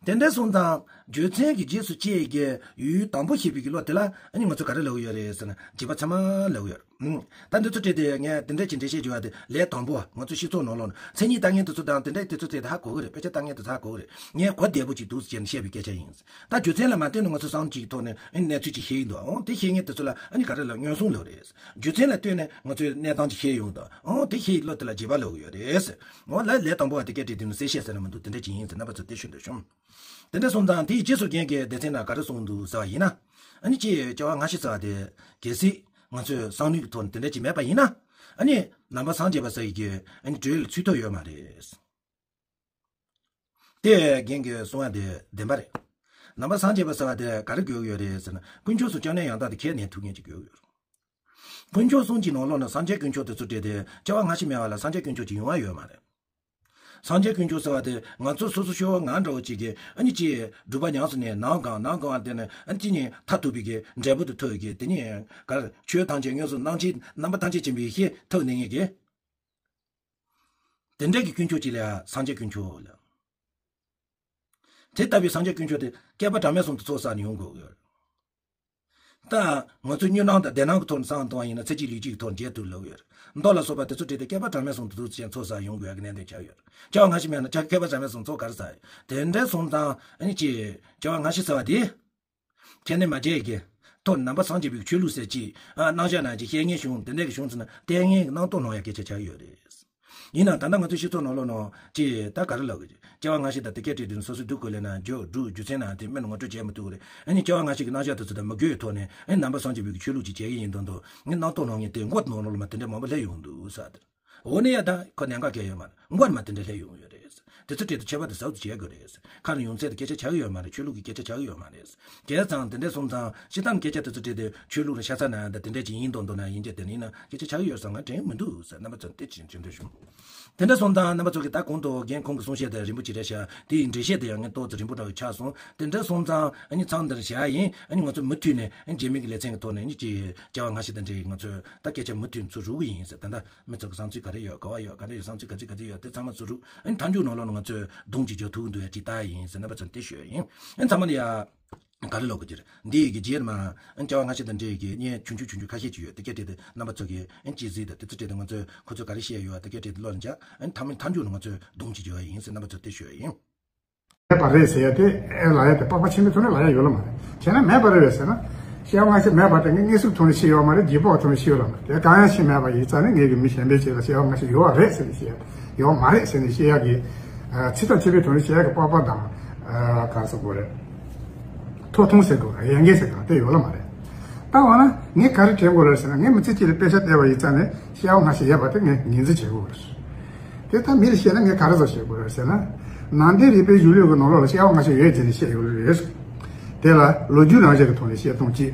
དེ་འདྲ་སོང་ཙང་རྒྱུ་མཚན་གྱི་རྗེས་སུ་སྐྱེས་ཀྱི་ཡུལ་དང་པོ་ཤེས་པའི་གི་བློ་དེ་ལ་ཨ་ནི་ང་ཚོ་ག་རེ་ལབ་ཀྱི་ཡོད་རེད་ཟེར་ན། རྗེས་དཔག་ཚད་མ་ལབ་ཀྱི་ཡོད་རེད། ཨུམ། ད་འདི་ཚོ་བྲིས་ཏེ་ངས་དེ་འདྲ་ཅིག་འགྲེལ་བཤད་བྱས་པ་དེ་ལས་དང་པོ་ང་ཚོ་སྤྱི་ཚོགས་ནང་ལོགས་ན་མཚན་ཉིད་ལྟ་མཁན་དེ་ཚོ་དང་དེ་འདྲ་དེ་ཚོ་དེ་ཧ་གོ་གི་རེད། དཔེ་ཆ་ལྟ་མཁན་དེ་ཚོ་ཧ་གོ་གི་རེད། ངས་གོ་བདེ་པོ་ཅིག་འདུག་ཟེར་ནས་བཤད་པའི་སྐད་ཆ་ཡིན། ད་རྒྱུ་མཚན་ལ་མ་བལྟས་ན་ང་ཚོ་བསམ་གཅིག་གི་ཐོག་ནས་ཨ་ནི་གནས་ཚུལ་ཅིག་ཤེས་ཀྱི་འདུག་འོང་དེ་ཤེས་མཁན་དེ་ཚོ་ལ་ཨ་ནི་ག་རེ་ལབ། མངོན་སུམ་ལབ་རེད། རྒྱུ་མཚན་ལ་ལྟོས་ནས་ང་ཚོས་གནས་སྟངས་ཅིག་ཤེས་ཡོང་དང་། འོ་དེ་ཤེས་ཡི་བློ་དེ་ལ་རྗེས་དཔག་ལབ་ཀྱི་ཡོད་རེད། འོ་ལ་ལས་དང་པོ་བ་དེ་སྐད་བྲིས་དུས་ནི་གསལ་བཤད་ཟེར་ན་མི་འདུག་དེ་འདྲ་ཅིག་ཡིན་ཟེར་རྣམ་པ་ཚོ་དེ་ཞུ་འདོད་བྱུང་། དེ་འདྲ་སོང་ཙང་དེའི་རྗེས་སུ་རྒན་གྱིས་སྡེ་ཚན་ན་ག་རེ་གསུངས་འདུག་ཟེར་བ་ཡིན་ན། ཨ་ནི་ཅི་སྐྱེ་བ་སྔ་ཕྱི་ཟེར་བ་དེ་གལ་སྲིད་ང་ཚོས་བསམ་བློའི་ཐོག་ནས་དེ་འདྲ་ཅིག་མེད་པ་ཡིན་ན། ཨ་ནི་ནང་པ་སངས་རྒྱས་པ་ཟེར་ཡི་གི་ཨ་ནི་གྲོས་ལ་ཚུད་ཐུབ་ཡོད་མ་རེད། དེ་རྒན་གྱིས་གསུང་བ་དེ་བདེན་པ་རེད། ནང་པ་སངས་རྒྱས་པ་ཟེར་བ་དེ་ག་རེ་དགོས་ཀྱི་ཡོད་རེད་ཟེར་ན། དཀོན་མཆོག་གསུམ་སྐྱབས་གནས་ཡང་དག་དེ་ཁས་ལེན་ཐུབ་མཁན་ཅིག་དགོས་ཀྱི་ཡོད་རེད། དཀོན་མཆོག་གསུམ་གྱི་ནང་ལོགས་ནས་སངས་རྒྱས་དཀོན་མཆོག་དེ་ཚོ་བྲིས་ཏེ་སྐྱེ་བ་སྔ་ཕྱི་མེད་པ་ལ་སངས་རྒྱས་དཀོན་མཆོག་ཅིག་ཡོང་བ་ཡོད་མ་རེད། སངས་རྒྱས་དཀོན་མཆོག་ཟེར་བ་དེ་ང་ཚོ་སོ་སོ་ཤོར་བ་ང་འདྲ་བོ་ཅིག་གིས་ཨ་ནི་ཅིག་སྒྲུབ་པ་ཉམས་སུ་ནས་ནམ་གང་ནམ་གང་བ་དེ་ནས་ཨ་ནི་ཅི་ནས་མཐར་ཐུག་པའི་གི་འབྲས་བུ་དེ་ཐོབ་ཀྱི། དེ་ནས་ག་ཆོས་ཐམས་ཅད་མངོན་སུམ་རྣམ་མཁྱེན་རྣམ་པ་ཐམས་ཅད་མཁྱེན་པའི་ཤེས་ཐུབ་ནས་ངེས་ཀྱི། དེ་འདྲ་གི་དཀོན་མཆོག་ཅིག་ལ་སངས་རྒྱས་དཀོན་མཆོག་ལ། དེ་ལྟ་བུའི་སངས་རྒྱས་དཀོན་མཆོག་དེ་བསྐལ་པ་གྲངས་མེད་གསུམ་དུ་ཚོགས་བསགས་ནས་ཡོང་དགོས་ཡོད། ད་ང་ཚོ་མྱོང་སྟངས་དང་བདེན་སྣང་གི་ཐོག་ནས་བསམ་བཏང་བ་ཡིན་ན་ཚེ་གཅིག་ལུས་གཅིག་གི་ཐོག་ནས་མཇལ་ཐུབ་ལབ་ཡོད། མདོ་ལ་སོགས་པ་དེ་ཚོ་བྲིས་ཏེ་བསྐལ་པ་གྲངས་མེད་གསུམ་དུ་འདུག་ཅེས་ཚོགས་བསགས་ཡོང་དགོས་ཀྱི་གནད་དོན་ཆགས་ཡོད། སྐྱེ་བ་སྔ་ཕྱི་མེད་ན་ཆ་བསྐལ་པ་གྲངས་མེད་གསུམ་ཚོགས་ག་རེ་བསགས་ཡོད། དེ་འདྲ་སོང་ཙང་ཨ་ནི་ཅི་སྐྱེ་བ་སྔ་ཕྱི་ཟེར་བ་དེ། ཁས་ལེན་མ་བྱས་ཀྱི་ཐོག་ནས་ནང་པ་སངས་རྒྱས་པའི་ཆོས་ལུགས་ཟེར་ཅིག་ཨ་གནང་བཞག་གནང་ཅིག་བཤད་མཁན་བྱུང་། དེ་འདྲ་གི་བྱུང་ཚུལ་ན་ལྟས་ངན་གྱི་སྣང་སྟོང་སྣང་ཡ་སྐད་ཆ་ཆགས་ཡོད་རེད། ཡིན་ནའང་ད་ལྟ་ང་ཚོའི་སྤྱི་ཚོགས་ནང་ལོགས་ནང་ཅི་ད་ག་རེ་ལབ་དགོས། སྐྱེ་བ་སྔ་ཕྱི་དང་དེ་སྐད་བྲིས་དུས་སོ་སོའི་སྡུག་གོ་ལེ་ན་རྒྱུ་སྒྲུབ་རྒྱུ་མཚན་ནང་དེ་སྨོན་ངོ་སྤྲོད་བྱས་མི་ཐུབ་རེད། ཨ་ནི་སྐྱེ་བ་སྔ་ཕྱི་གི་རྣམ་གཞག་དེ་ཚོ་དང་མི་དགོས་ཐོག་ནས་ཨ་ནི་ནང་པ་སངས་རྒྱས་པའི་ཆོས་ལུགས་ཅིག་བྱེད་ཀྱི་ཡིན་དོན་དུ་ངས་སྣང་སྟོང་སྣང་མཁན་དེ་མགོ་ནང་ལོགས་ལ་མ་དེ་འདྲ་མང་པོ་སླེབས་ཡོང་འདུག་ས་དེར། འོ་ན་ཡ་ད་ཁོ་གནད་འགག་གལ་ཡོད་མ་རེད། མགོ་ནས་མ་དེ་འདྲ་སླེབས་ཡོང་ཡོད་རེད། དེ་ཚོ་གྲས་དུ་ཁྱད་པར་དུ་ཟབ་ཏུ་བྱེད་དགོས་རེད། ཁ་ནས་ཡོང་ཚད་དུ་སྐད་ཆ་ཆགས་ཀྱི་ཡོད་མ་རེད། ཆོས་ལུགས་ཀྱི་སྐད་ཆ་ཆགས་ཀྱི་ཡོད་མ་རེད། བྱས་ཙང་དེ་འདྲ་སོང་ཙང་སྤྱིར་བཏང་སྐད་ཆ་དེ་ཚོ་དྲིས་ཏེ་ཆོས་ལུགས་ལ་ཤ་ཚ་ན་ད་དེ་འདྲ་ཅིག་ཡིན་མདོག་མདོག་ན་ཡིན་གྱི་དེ་ཡིན་ན་སྐད་ཆ་ཆགས་ཀྱི་ཡོད་བསམ་ང་དྲན་མི་འདུག་ཟེར་རྣམ་པ་ཚོར་དེ་བྱིན་བྱིན་འདོད་བྱུང་། དེ་འདྲ་སོང་ཙང་རྣམ་པ་ཚོ་གིས་ད་གོང་དུ་རྒན་ཁོང་གིས་གསུང་བཤད་དེ་རིན་པོ་ཆེ་རེད་ཤག་དེ་ཡི་འགྲེལ་བཤད་དེ་ཡང་ངས་ཏོག་ཙམ་རིང་པོ་འདྲ་བོ་ཆགས་སོང་། དེ་འདྲ་སོང་ཙང་ཨ་ནི་མཚམས་འདིར་བཞག་ཡིན། ཨ་ནི་ང་ཚོ་མུ་མཐུད་ནས་ཨ་ནི་རྗེས་མའི་གི་ལེ་ཚན་གྱི་ཐོག་ནས་ཨ་ནི་ཅིག་སྐྱེ་བ་སྔ་ཕྱི་དང་འབྲེལ་བའི་ང་ཚོས་ད་སྐད་ཆ་མུ་མཐུད་ཚུར་རུག་གི་ཡིན་ཟེར། ད་ལྟ་མི་ཚོ་གི་བསམ་ཚུལ་ག་རེ་ཡོད། ག་བ་ཡོད། ག་རེ་ཡོད། བསམ་ཚུལ་ག་ཚོད་ག་ཚོད་ཡོད། དེ་ཚང་མ་ཚུར་རུག་ཨ་ནི་མཐའ་མཇུག་ནང་ལོགས་ནས་ང་ཚོས་སྡོམ་ཅིག་རྒྱག་ཐུབ་ཀྱི་འདུག་ཡ་ཅིག་ལྟ་ཡིན་ཟེར་རྣམ་པ་ཚོར་དེ་ཞུ་ཡ་ཡིན། ཨ་ནི་ཚང་མ་ལ་ཡ། ག་རེ་ལབ་དགོས་ཀྱི་རེད། འདི་ཡི་གི་རྗེས་མ་སྐྱེ་བ་སྔ་ཕྱི་དང་འབྲེལ་ཡི་གི་བརྙན་ཆུང་ཆུང་ཆུང་ཆུང་ཁ་ཤས་ཅིག་ཡོད། དེ་ག་དེ་དེ་རྣམ་པ་ཚོ་གིས་ཨ་ཅི་གཟིགས་དང་དེ་ཚོ་དྲིས་ཏེ་ང་ཚོས་ཁོ་ཚོས་ག་རེ་བཤད་ཡོད་དེ་ག་དེ་དེ་བློ་ལ་འཇགས། ཨ་མཐའ་མ་མཐའ་མཇུག་ནས་ང་ཚོས་སྡོམ་ཅིག་བྱེད་པ་ཡིན་ཟེར་རྣམ་པ་ཚོར་དེ་ཞུ་ཡ་ཡིན། མེད་པ་རེད་ཟེར་ཡ་དེ་ཨེ་ལབ་ཡ་དེ་སྤོབས་པ་ཆེན་པོའི་ཐོག་ནས་ལབ་ཡ་ཡོད་ལ་མ་རེད། བྱས་ན་མེད་པ་རེད་བས་ཟེར་ན། སྐྱེ་བ་སྔ་ཕྱི་མེད་པ་དེ་ངས་དངོས་སུ་ཐོག་ནས་ཤེས་ཡོད་མ་རེད། རྗེས་དཔག་ཐོག་ནས་ཤེས་ཡོད་ལ་མ་རེད། དེ་གང་ཡང་ཤེས་མེད་པ་ཡིན་ཙང་ནི་ངས་གི་མི་གཞན་པའི་ཆེད་ལ་སྐྱེ་བ་སྔ་ཕྱི་ཡོད་པ་རེད་ཟེར་ནས་བཤད་ཡ་ཡོད་མ་རེད་ཟེར་ནས་བཤད་ཡ་གི་ཚིག་དང་བཅས་པའི་ཐོག་ནས་བཤད་ཡ་གི་སྤོབས་པ་དང་ག་རེ་ཟེར་དགོས་རེད། ཐོག་ཐུང་ཟེར་དགོས་རེད། ཡ་གི་ཟེར་གང་དེ་ཡོད་ལ་མ་རེད། ད་འོ་ན་ངས་ག་རེ་དྲན་དགོས་རེད་ཟེར་ན། ངས་མི་ཚེ་གཅིག་ལ་དཔེ་ཆ་བལྟས་པ་ཡིན་ཙང་ནས་སྐྱེ་བ་སྔ་ཕྱི་ཡོད་པ་དེ་ངས་ངོས་འཛིན་བྱེད་དགོས་རེད། དེ་ལྟར་མི་ལ་བཤད་ན་ངས་ག་རེ་ཟེར་བཤད་དགོས་རེད་ཟེར་ན། ནང་བསྟན་རིག་པའི་གཞུང་ལུགས་ཀྱི་ནང་ལོགས་ལ་སྐྱེ་བ་སྔ་ཕྱི་ཡོད་ཅེས་ནས་བཤད་ཡོད་རེད། དེ་ལ་ལོ་རྒྱུས་རང་བཞིན་གྱི་ཐོག་ནས་བཤད་སྟངས་གཅིག་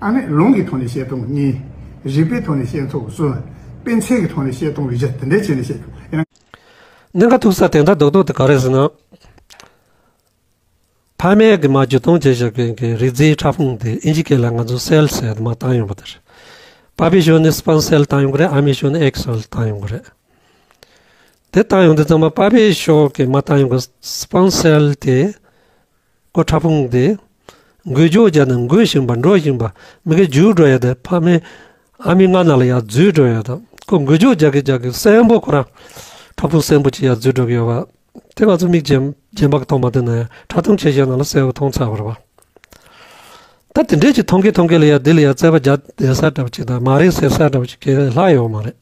ཨ་ནི་ལུང་གི་ཐོག་ནས་བཤད་སྟངས་གཉིས། རིག་པའི་ཐོག་ནས་བཤད་སྟངས་གསུམ། དཔེ་མཚོན་གྱི་ཐོག་ནས་བཤད་སྟངས་བཞི། དེ་འདྲ་བྱས་ནས་བཤད་ཡོད། ཡིན་ན། གནད་འགག་ཐུག་ས་དེ་འདྲ་རྡོག་རྡོག་དེ་ག་རེ་ཟེར་ན། ཕ་མས་གི་མ་རྒྱུ་སྟོང་བྱས་བཞག་གི་གི་རིགས་རྫས་ཕྲ་ཕུང་དེ་ཨིན་ཇི་སྐད་ལ་ང་ཚོ་སེལ་ཟེར་དེ་མ་བཏང་ཡོང་པ་དེ་རེད། པ་ཕའི་ཞོར་ནས་སྤམ་སེལ་བཏང་ཡོང་གི་རེད། ཨ་མའི་ཞོར་ནས་ཨེག་སེལ་བཏང་ཡོང་གི་རེད། དེ་བཏང་ཡོང་དུས་ཙམ་པ་པ་ཕའི་ཤོག་གི་མ་བཏང་ཡོང་གི་སྤང་སེལ་དེ། ཁོ་ཕྲ་ཕུང་དེ། འགུལ་སྐྱོད་བརྒྱབ་ནས་འགུལ་བཞིན་པ་འགྲོ་བཞིན་པ་མི་གི་རྒྱུགས་འགྲོ་ཡ་དེ། ཕ་མའི་ཨ་མའི་མངལ་ནང་ལ་ཡར་འཛུལ་འགྲོ་ཡ་དང་། ཁོ་འགུལ་སྐྱོད་རྒྱག་གི་རྒྱག་གི་གསོན་པོ་ཁོ་རང་ཕྲ་ཕུང་གསོན་པོ་ཅིག་ཡར་འཛུལ་འགྲོ་གི་ཡོད་པ། དེ་ང་ཚོ་མིག་རྒྱན་རྒྱན་པ་གི་མཐོང་མ་ཐུབ་ན་ཡང་ཕྲ་མཐོང་ཆེ་ཤོས་ནང་ལ་གསལ་པོ་མཐོང་ཚར་བ་རེད་པ། ད་དེ་འདྲས་ཀྱི་མཐོང་གི་མཐོང་གི་ལ་ཡ་འདི་ལ་ཡ་རྩོད་པ་རྒྱག་བསྡད་ས་འདྲ་བོ་ཅིག་དང་། མ་རེད་ཟེར་ས་འདྲ་བོ་ཅིག་གང་ཡང་ལྷག་ཡོད་མ་རེད།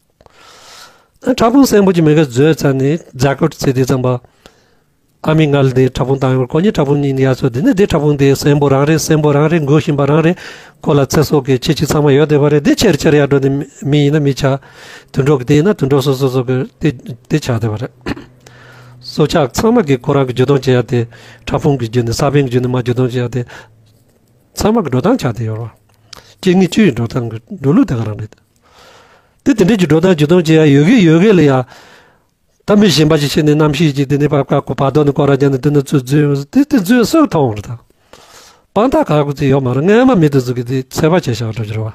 ཨ། ཕྲ་ཕུང་གསོན་པོ་ཅིག་མི་གིས་བཟོས་ཚར་ནས་རྫ་ཁོལ་བྱས་དུས་ཙམ་པ། ཨ་མའི་མངལ་དེ་ཕྲ་ཕུང་བཏང་ཡོད། ཁོ་གཉིས་ཕྲ་ཕུང་གཉིས་ཡར་སོང་། དེ་ནས་དེ་ཕྲ་ཕུང་དེ་གསོན་པོ་རང་རེད། གསོན་པོ་རང་རེད། འགུལ་བཞིན་པ་རང་རེད། ཁོ་ལ་ཚེ་སྲོག་གི་ཁྱད་ཆོས་ཚང་མ་ཡོད་བསྡད་པ་རེད། དེ་ཕྱིར་ཕྱིར་ཡར་འགྲོ་དེ་མི་ཡིན་ན་མི་ཆགས། དུད་འགྲོ་གི་དེ་ཡིན་ན་དུད་འགྲོ་སོ་སོ་སོ་གི་དེ་དེ་ཆགས་བསྡད་པ་རེད། སྲོག་ཆགས་ཚང་མ་གིས་ཁོ་རང་གི་འཇུ་བཏང་བྱེད་ཡ་དེ་ཕྲ་ཕུང་གི་བརྒྱུད་ནས། ས་བོན་གྱི་བརྒྱུད་ནས་མར་འཇུ་བཏང་བྱེད་ཡ་དེ་ཚང་མ་གི་འགྲོ་སྟངས་ཆགས་བསྡད་ཡོད་རེད་པ། སྐྱེ་དངོས་བཅུ་ཡི་འགྲོ་སྟངས་གི་འགྲོ་ལུགས་དེ་ག་རང་རེད། དེ་དེ་འདྲས་ཀྱི་འགྲོ་སྟངས་འཇུ་བཏང་བྱེད་ཡ་ཡོད་གི་ཡོད་གི་ལ་ཡ། ད་མི་གཞན་པ་ཞིག་ཕྱིན་ནས་རྣམ་ཤེས་ཀྱིས་དེ་ནས་བར་སྐབས་ཁོ་བར་དོ་ནས་སྐོར་ར་བརྒྱབ་ནས་དེ་ནས་ཚུར་འཛུལ་ཡོང་། དེ་དེ་འཛུལ་སུས་མཐོང་རེད་ད། དཔང་རྟགས་ག་གི་ཅིག་ཡོད་མ་རེད། སྔོན་མ་མི་དེ་ཚོ་གིས་དེ་ཚོད་དཔག་བྱས་བཞག་འགྲོ་གི་རེད་པ།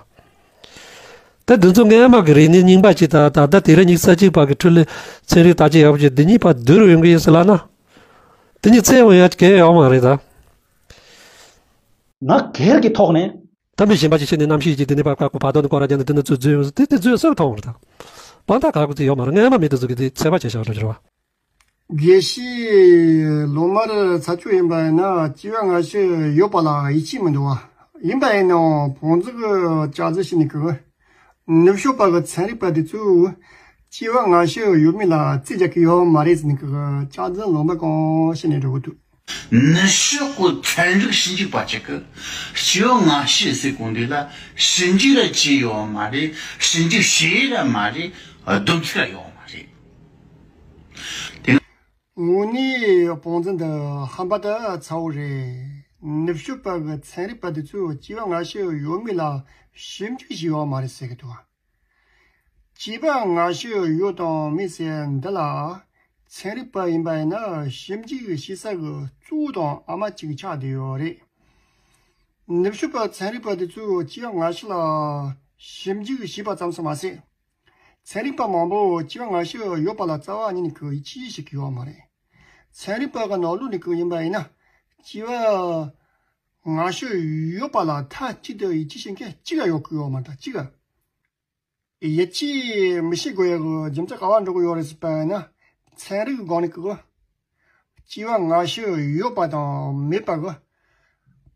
ད་དེ་ཚོ་སྔོན་མ་གི་རིག་གནས་རྙིང་པ་ཅིག་དང་། ད་ལྟ་དུས་རབས་ཉི་ཤུ་རྩ་གཅིག་པ་གི་འཕྲུལ་ལས་ཚན་རིག་བརྟག་དཔྱད་ཡག་པོ་ཅིག་འདི་གཉིས་བར་བསྡུར་ཡོང་གི་ཡིན་ཟེར་ལབ་ན། དེ་གཉིས་བཙལ་ཡོང་ཡ་གང་ཡང་ཡོད་མ་རེད་ད། ང་སྒེར་གྱི་ཐོག་ནས། ད་མི་གཞན་པ་ཞིག་ཕྱིན་ནས་རྣམ་ཤེས་ཀྱིས་དེ་ནས་བར་སྐབས་ཁོ་བར་དོ་ནས་སྐོར་ར་བརྒྱབ་ནས་དེ་ནས་ཚུར་འཛུལ་ཡོང་། དེ་དེ་འཛུལ་སུས་མཐོང་རེད་ད། དཔང་རྟགས་ག་གི་ཅིག་ཡོད་མ་རེད། སྔོན་མ་མི་དེ་ཚོ་གིས་དེ་ཚོད་དཔག་བྱས་བཞག་འགྲོ་གི་རེད་པ། དགེ་བཤེས། ལོ་མར་ཚ་ཆུ་ཡིན་པ་ཡིན་ན་སྐྱེ་བ་སྔ་ཕྱི་ཡོད་པ་ལ་ཡིད་ཆེས་མི་འདུག་པ། ཡིན་པ་ཡིན་ནའང་བོང་རྫི་གི་ལྕགས་རྫི་ཞིག་ནི་གི། ནུབ་ཕྱོགས་པ་གི་ཚན་རིག་པ་དེ་ཚོས་སྐྱེ་བ་སྔ་ཕྱི་ཡོད་མེད་ལ་རྩིས་རྒྱག་གི་ཡོད་མ་རེད་ཟེར་ནི་གི་ལྕགས་རྫི་ལོ་མ་གང་བཤད་ནས་འགྲོ་གི་འདུག། ནུབ་ཕྱོགས་ཀྱི་ཚན་རིག་ཞིབ་འཇུག་པ་ཅིག་གིས་སྐྱེ་བ་སྔ་ཕྱི་ཟེར་གོ་འདི་ལ་ཞིབ་འཇུག་ར་བྱས་ཡོད་མ་རེད། ཞིབ་འཇུག་བྱས་ར་མ་རེད། སྡོམ་ཚིག་ར་ཡོད་མ་རེད། དེ་ན། དངོས་གནས་བོང་རྫི་འདི་ཧམ་པ་དང་ཚ་བོ་རེད། ནུབ་ཕྱོགས་པ་གི་ཚན་རིག་པ་དེ་ཚོས་སྐྱེ་བ་སྔ་ཕྱི་ཡོད་མེད་ལ་ཞིབ་འཇུག་བྱས་ཡོད་མ་རེད་ཟེར་གི་འདུག། སྐྱེ་བ་སྔ་ཕྱི་ཡོད་དང་མེད་ཟེར་འདི་ལ། ཚན་རིག་པ་ཡིན་པ་ཡིན་ན་ཞིབ་འཇུག་བྱེད་ས་གི་གཙོ་བོ་དང་ཨ་མ་གཅིག་ཆགས་བསྡད་ཡོད་རེད། ནུབ་ཕྱོགས་པ་ཚན་རིག་པ་དེ་ཚོས་སྐྱེ་བ་སྔ་ཕྱི་ལ་ཞིབ་འཇུག་བྱས་པ་ཙམ་དུ་མ་ཟད། ཚན་རིག་པ་མང་པོ་སྐྱེ་བ་སྔ་ཕྱི་ཡོད་པ་ལ་རྩ་བ་ཉིད་ནས་ཡིད་ཆེས་བྱེད་ཀྱི་ཡོད་མ་རེད། ཚན་རིག་པ་གི་ནང་ལོགས་ནས་ཡིན་པ་ཡིན་ན། སྐྱེ་བ་སྔ་ཕྱི་ཡོད་པ་ལ་མཐའ་གཅིག་ཏུ་ཡིད་ཆེས་བྱེད་མཁན་གཅིག་ཀྱང་ཡོད་ཀྱི་ཡོད་མ་རེད། ད་གཅིག་ཡིད་ཆེས་མི་བྱེད་དགོས་ཡག་གི་རྒྱུ་མཚན་ག་པར་འགྲོ་གི་ཡོད་རེད་ཟེར་བ་ཡིན་ན། ཚན་རིག་གི་སྒང་ནས་གི་སྐྱེ་བ་སྔ་ཕྱི་ཡོད་པ་དང་མེད་པ་གི་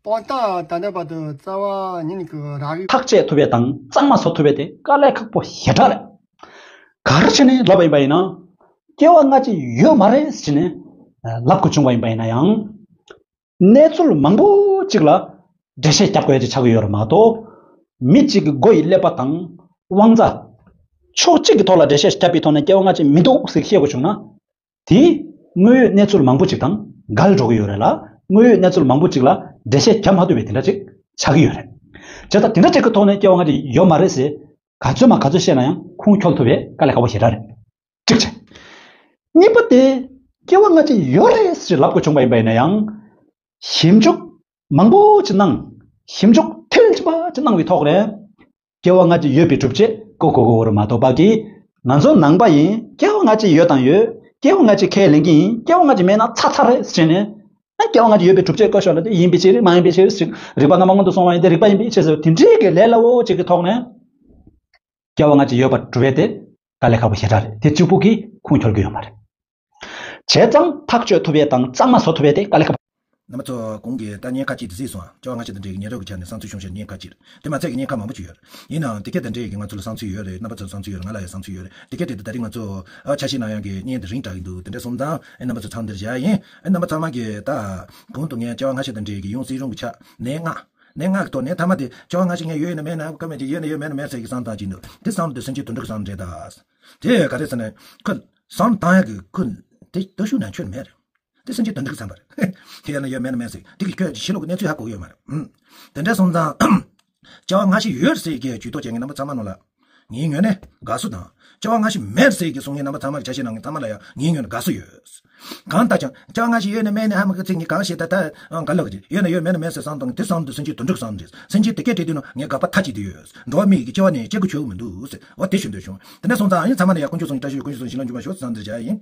དཔང་རྟགས་ད་ལྟ་བར་དུ་རྩ་བ་ཉིད་ནས་གི་རག་གི། ཐག་གཅོད་ཐུབ་པ་དང་གཙང་མ་བཟོ་ཐུབ་པ་དེ་དཀའ་ལས་ཁག་པོ་ཞེ་དྲག་རེད། ག་རེ་བྱས་ནས་ལབ་པ་ཡིན་པ་ཡིན་ན། སྐྱེ་བ་སྔ་ཕྱི་ཡོད་མ་རེད་ཟེར་ནས་ལབ་དགོས་བྱུང་བ་ཡིན་པ་ཡིན་ན་ཡང་། གནས་ཚུལ་མང་པོ་ཅིག་ལ་འགྲེལ་བཤད་རྒྱབ་དགོས་ཡ་ཅིག་ཆགས་ཀྱི་ཡོད་རེད་མ་གཏོགས། མི་གཅིག་གི་མགོ་ཡི་ཀླད་པ་དང་དབང་རྩ། ཕྱོགས་གཅིག་གི་ཐོག་ལ་འགྲེལ་བཤད་བརྒྱབ་པའི་ཐོག་ནས་སྐྱེ་བ་སྔ་ཕྱི་མི་འདུག་ཟེར་བཤད་དགོས་བྱུང་ན། དེ་དངོས་ཡོད་གནས་ཚུལ་མང་པོ་ཅིག་དང་འགལ་འགྲོ་གི་ཡོད་རེད་ལ། དངོས་ཡོད་གནས་ཚུལ་མང་པོ་ཅིག་ལ་འགྲེལ་བཤད་བརྒྱབ་མ་ཐུབ་པའི་དེ་འདྲ་ཅིག་ཆགས་ཀྱི་ཡོད་རེད། བྱས་ཙང་དེ་འདྲ་ཅིག་གི་ཐོག་ནས་སྐྱེ་བ་སྔ་ཕྱི་ཡོད་མ་རེད་ཟེར་ག་ཚོད་མ་ག་ཚོད་བཤད་ན་ཡང་ཁུངས་འཁྱོལ་ཐུབ་པའི་དཀའ་ལས་ཁག་པོ་ཞེ་དྲག་རེད། གཅིག་བྱས། གཉིས་པ་དེ། སྐྱེ་བ་སྔ་ཕྱི་ཡོད་རེད་ཟེར་ལབ་དགོས་བྱུང་བ་ཡིན་པ་ཡིན་ན་ཡང་། ཞིབ་འཇུག་མང་པོ་ཅིག་གནང་། ཞིབ་འཇུག་མཐིལ་ཕྱིན་པ་ཅིག་གནང་བའི་ཐོག་ནས། སྐྱེ་བ་སྔ་ཕྱི་ཡོད་པའི་སྒྲུབ་བྱེད་བཀོད་དགོས་ཀྱི་ཡོད་རེད་མ་གཏོགས། ཕ་གི་ང་ཚོ་ནང་པ་ཡིན། སྐྱེ་བ་སྔ་ཕྱི་ཡོད་དང་ཡོད། སྐྱེ་བ་སྔ་ཕྱི་ཁས་ལེན་གྱི་ཡིན། སྐྱེ་བ་སྔ་ཕྱི་མེད་ན་ཚར་ཚར་རེད་ཟེར་ནས། ཨ། སྐྱེ་བ་སྔ་ཕྱི་ཡོད་པའི་སྒྲུབ་བྱེད་བཀོད་ཤོག་ལབ་དུས་ཡིན་པའི་ཕྱིར། མ་ཡིན་པའི་ཕྱིར་ཟེར། རིགས་པ་སྔ་མ་སྔོན་དུ་སོང་བ་ཡིན་ཏེ་རིགས་པ་ཡིན་པའི་ཕྱིར་ཟེར། དེ་འདྲའི་གི་ལས་སླ་བོ་ཅིག་གི་ཐོག་ནས། སྐྱེ་བ་སྔ་ཕྱི་ཡོད་པ་སྒྲུབ་ཡས་དེ་དཀའ་ལས་ཁག་པོ་ཞེ་དྲག་རེད། དེ་གཅིག་པུ་གིས་ཁུངས་འཁྱོལ་གྱི་ཡོད་མ་རེད། བྱས་ཙང་ཐག་གཅོད་ཐུབ་ཡས་དང་གཙང་མ་བཟོ་ཐུབ་ཡས་དེ་དཀའ་ལས་ཁག་པོ། རྣམ་པ་ཚོ་གོང་གི་ད་བརྙན་ཁག་ཅིག་དེ་གཟིགས་སོང་ཨ། སྐྱེ་བ་སྔ་ཕྱི་དང་འབྲེལ་གྱི་ཉེ་རབས་ཀྱི་ཆ་ནས་བསམ་ཚུལ་ཤོང་བྱས་བརྙན་ཁག་ཅིག་རེད། དེ་མ་ཚད་ཀྱི་བརྙན་ཁག་མང་པོ་ཅིག་ཡོད་རེད། ཡིན་ནའང་དེ་ག་དང་འབྲེལ་གྱི་ང་ཚོ་ལ་བསམ་ཚུལ་ཡོད་རེད། རྣམ་པ་ཚོ་བསམ་ཚུལ་ཡོད་རེད། ང་ལ་ཡང་བསམ་ཚུལ་ཡོད་རེད། དེ་ག་དེ་ད་རིང་ང་ཚོ་ཨ་ཆ་ཤས་ནང་ཡང་གི་བརྙན་དེ་རིང་དྲག་གི་འདུག་དེ་འདྲ་སོང་ཙང་ཨེ་རྣམ་པ་ཚོ་ཚང་འདིར་བཞག་ཡིན། ཨེ་རྣམ་པ་ཚང་མ་གིས་ད་གོང་དུ་ངས་སྐྱེ་བ་སྔ་ཕྱི་དང་འབྲེལ་གྱི་ཡང་སྲིད་གཞུང་གི་ཆ་ནས་ལྔ། གནད་འགག་གི་ཐོག་ནས་མཐའ་མ་དེ་སྐྱེ་བ་སྔ་ཕྱི་ངས་ཡོད་ཡིན་ན་མེད་ན་ཁ་མེད་ཅིག་ཡོད་ན་ཡོད་མེད་ན་མེད་ཟེར་གྱི་བསམ་བཏང་གྱི་འདུག་དེ་བསམ་དུས་སེམས་ཅན་དུད་འགྲོ་གི་བསམ་རེད་ད། དེ་ག་རེ་ཟེར་ན་ཁོ་བསམ་བཏང་ཡག་གི་ཁོ་དེ་སྟོབས་ཤུགས་ནང་ཁྱོན་མེད་རེད། དེ་སེམས་ཅན་དུད་འགྲོ་གི་བསམ་པ་རེད། དེ་ཡོད་ན་ཡོད་མེད་ན་མེད་ཟེར་དེ་གི་ཁྱོད་ཀྱི་ཕྱི་ལོགས་ཀྱི་གནས་ཚུལ་ཧ་གོ་གི་ཡོད་མ་རེད། ཨུམ། དེ་འདྲ་སོང་ཙང་སྐྱེ་བ་སྔ་ཕྱི་ཡོད་ཟེར་གྱི་ཇུས་གཏོགས་བྱེད་མཁན་རྣམ་པ་ཚང་མ་ནང་ལ། ངའི་ངོས་ནས་དགའ་བསུ་དང་། སྐྱེ་བ་སྔ་ཕྱི་མེད་ཟེར་གྱི་གསུང་མཁན་རྣམ་པ་ཚང་མ་གི་ཆ་ཤས་ནང་གི་ཚང་མ་ལ་ཡང་ངའི་ངོས་ནས་དགའ་བསུ་ཡོད། གང་ལྟར་ཀྱང་ལྕགས་ང་ཞིག་ཡོད་ན་མེད་ན་ཧ་མ་གི་ཚིག་ངས་གང་བཤད་ད་ད་ག་ལ་གི་ཡོད་ན་ཡོད་མེད་ན་མེད་ཟེར་བསམ་དང་དེ་བསམ་དུ་སེམས་ཅན་དུད་འགྲོ་བསམ་རེད། སེམས་ཅན་དེ་སྐད་བྲིས་དུས་ན་ངས་དགག་པ་མཐའ་གཅིག་ཏུ་ཡོད། འགྲོ་བ་མི་ཡི་གི་སྐྱེ་བ་ནས་སྐྱེ་དགུ་ཆོད་གི་མི་འདུག་ཟེར་བ་དེ་ཞུ་འདོད་བྱུང་། དེ་འདྲ་སོང་ཙང་ཨ་ཡིན་ཚང་མ་ནས་ཡ་དཀོན་མཆོག་གསུམ་གྱི་བཀྲ་ཤིས་དཀོན་མཆོག་གསུམ་བྱིན་རླབས་འཇུག་པར་ཤོག་ཟེར་བསམ་འདིར་བྱ་ཡིན།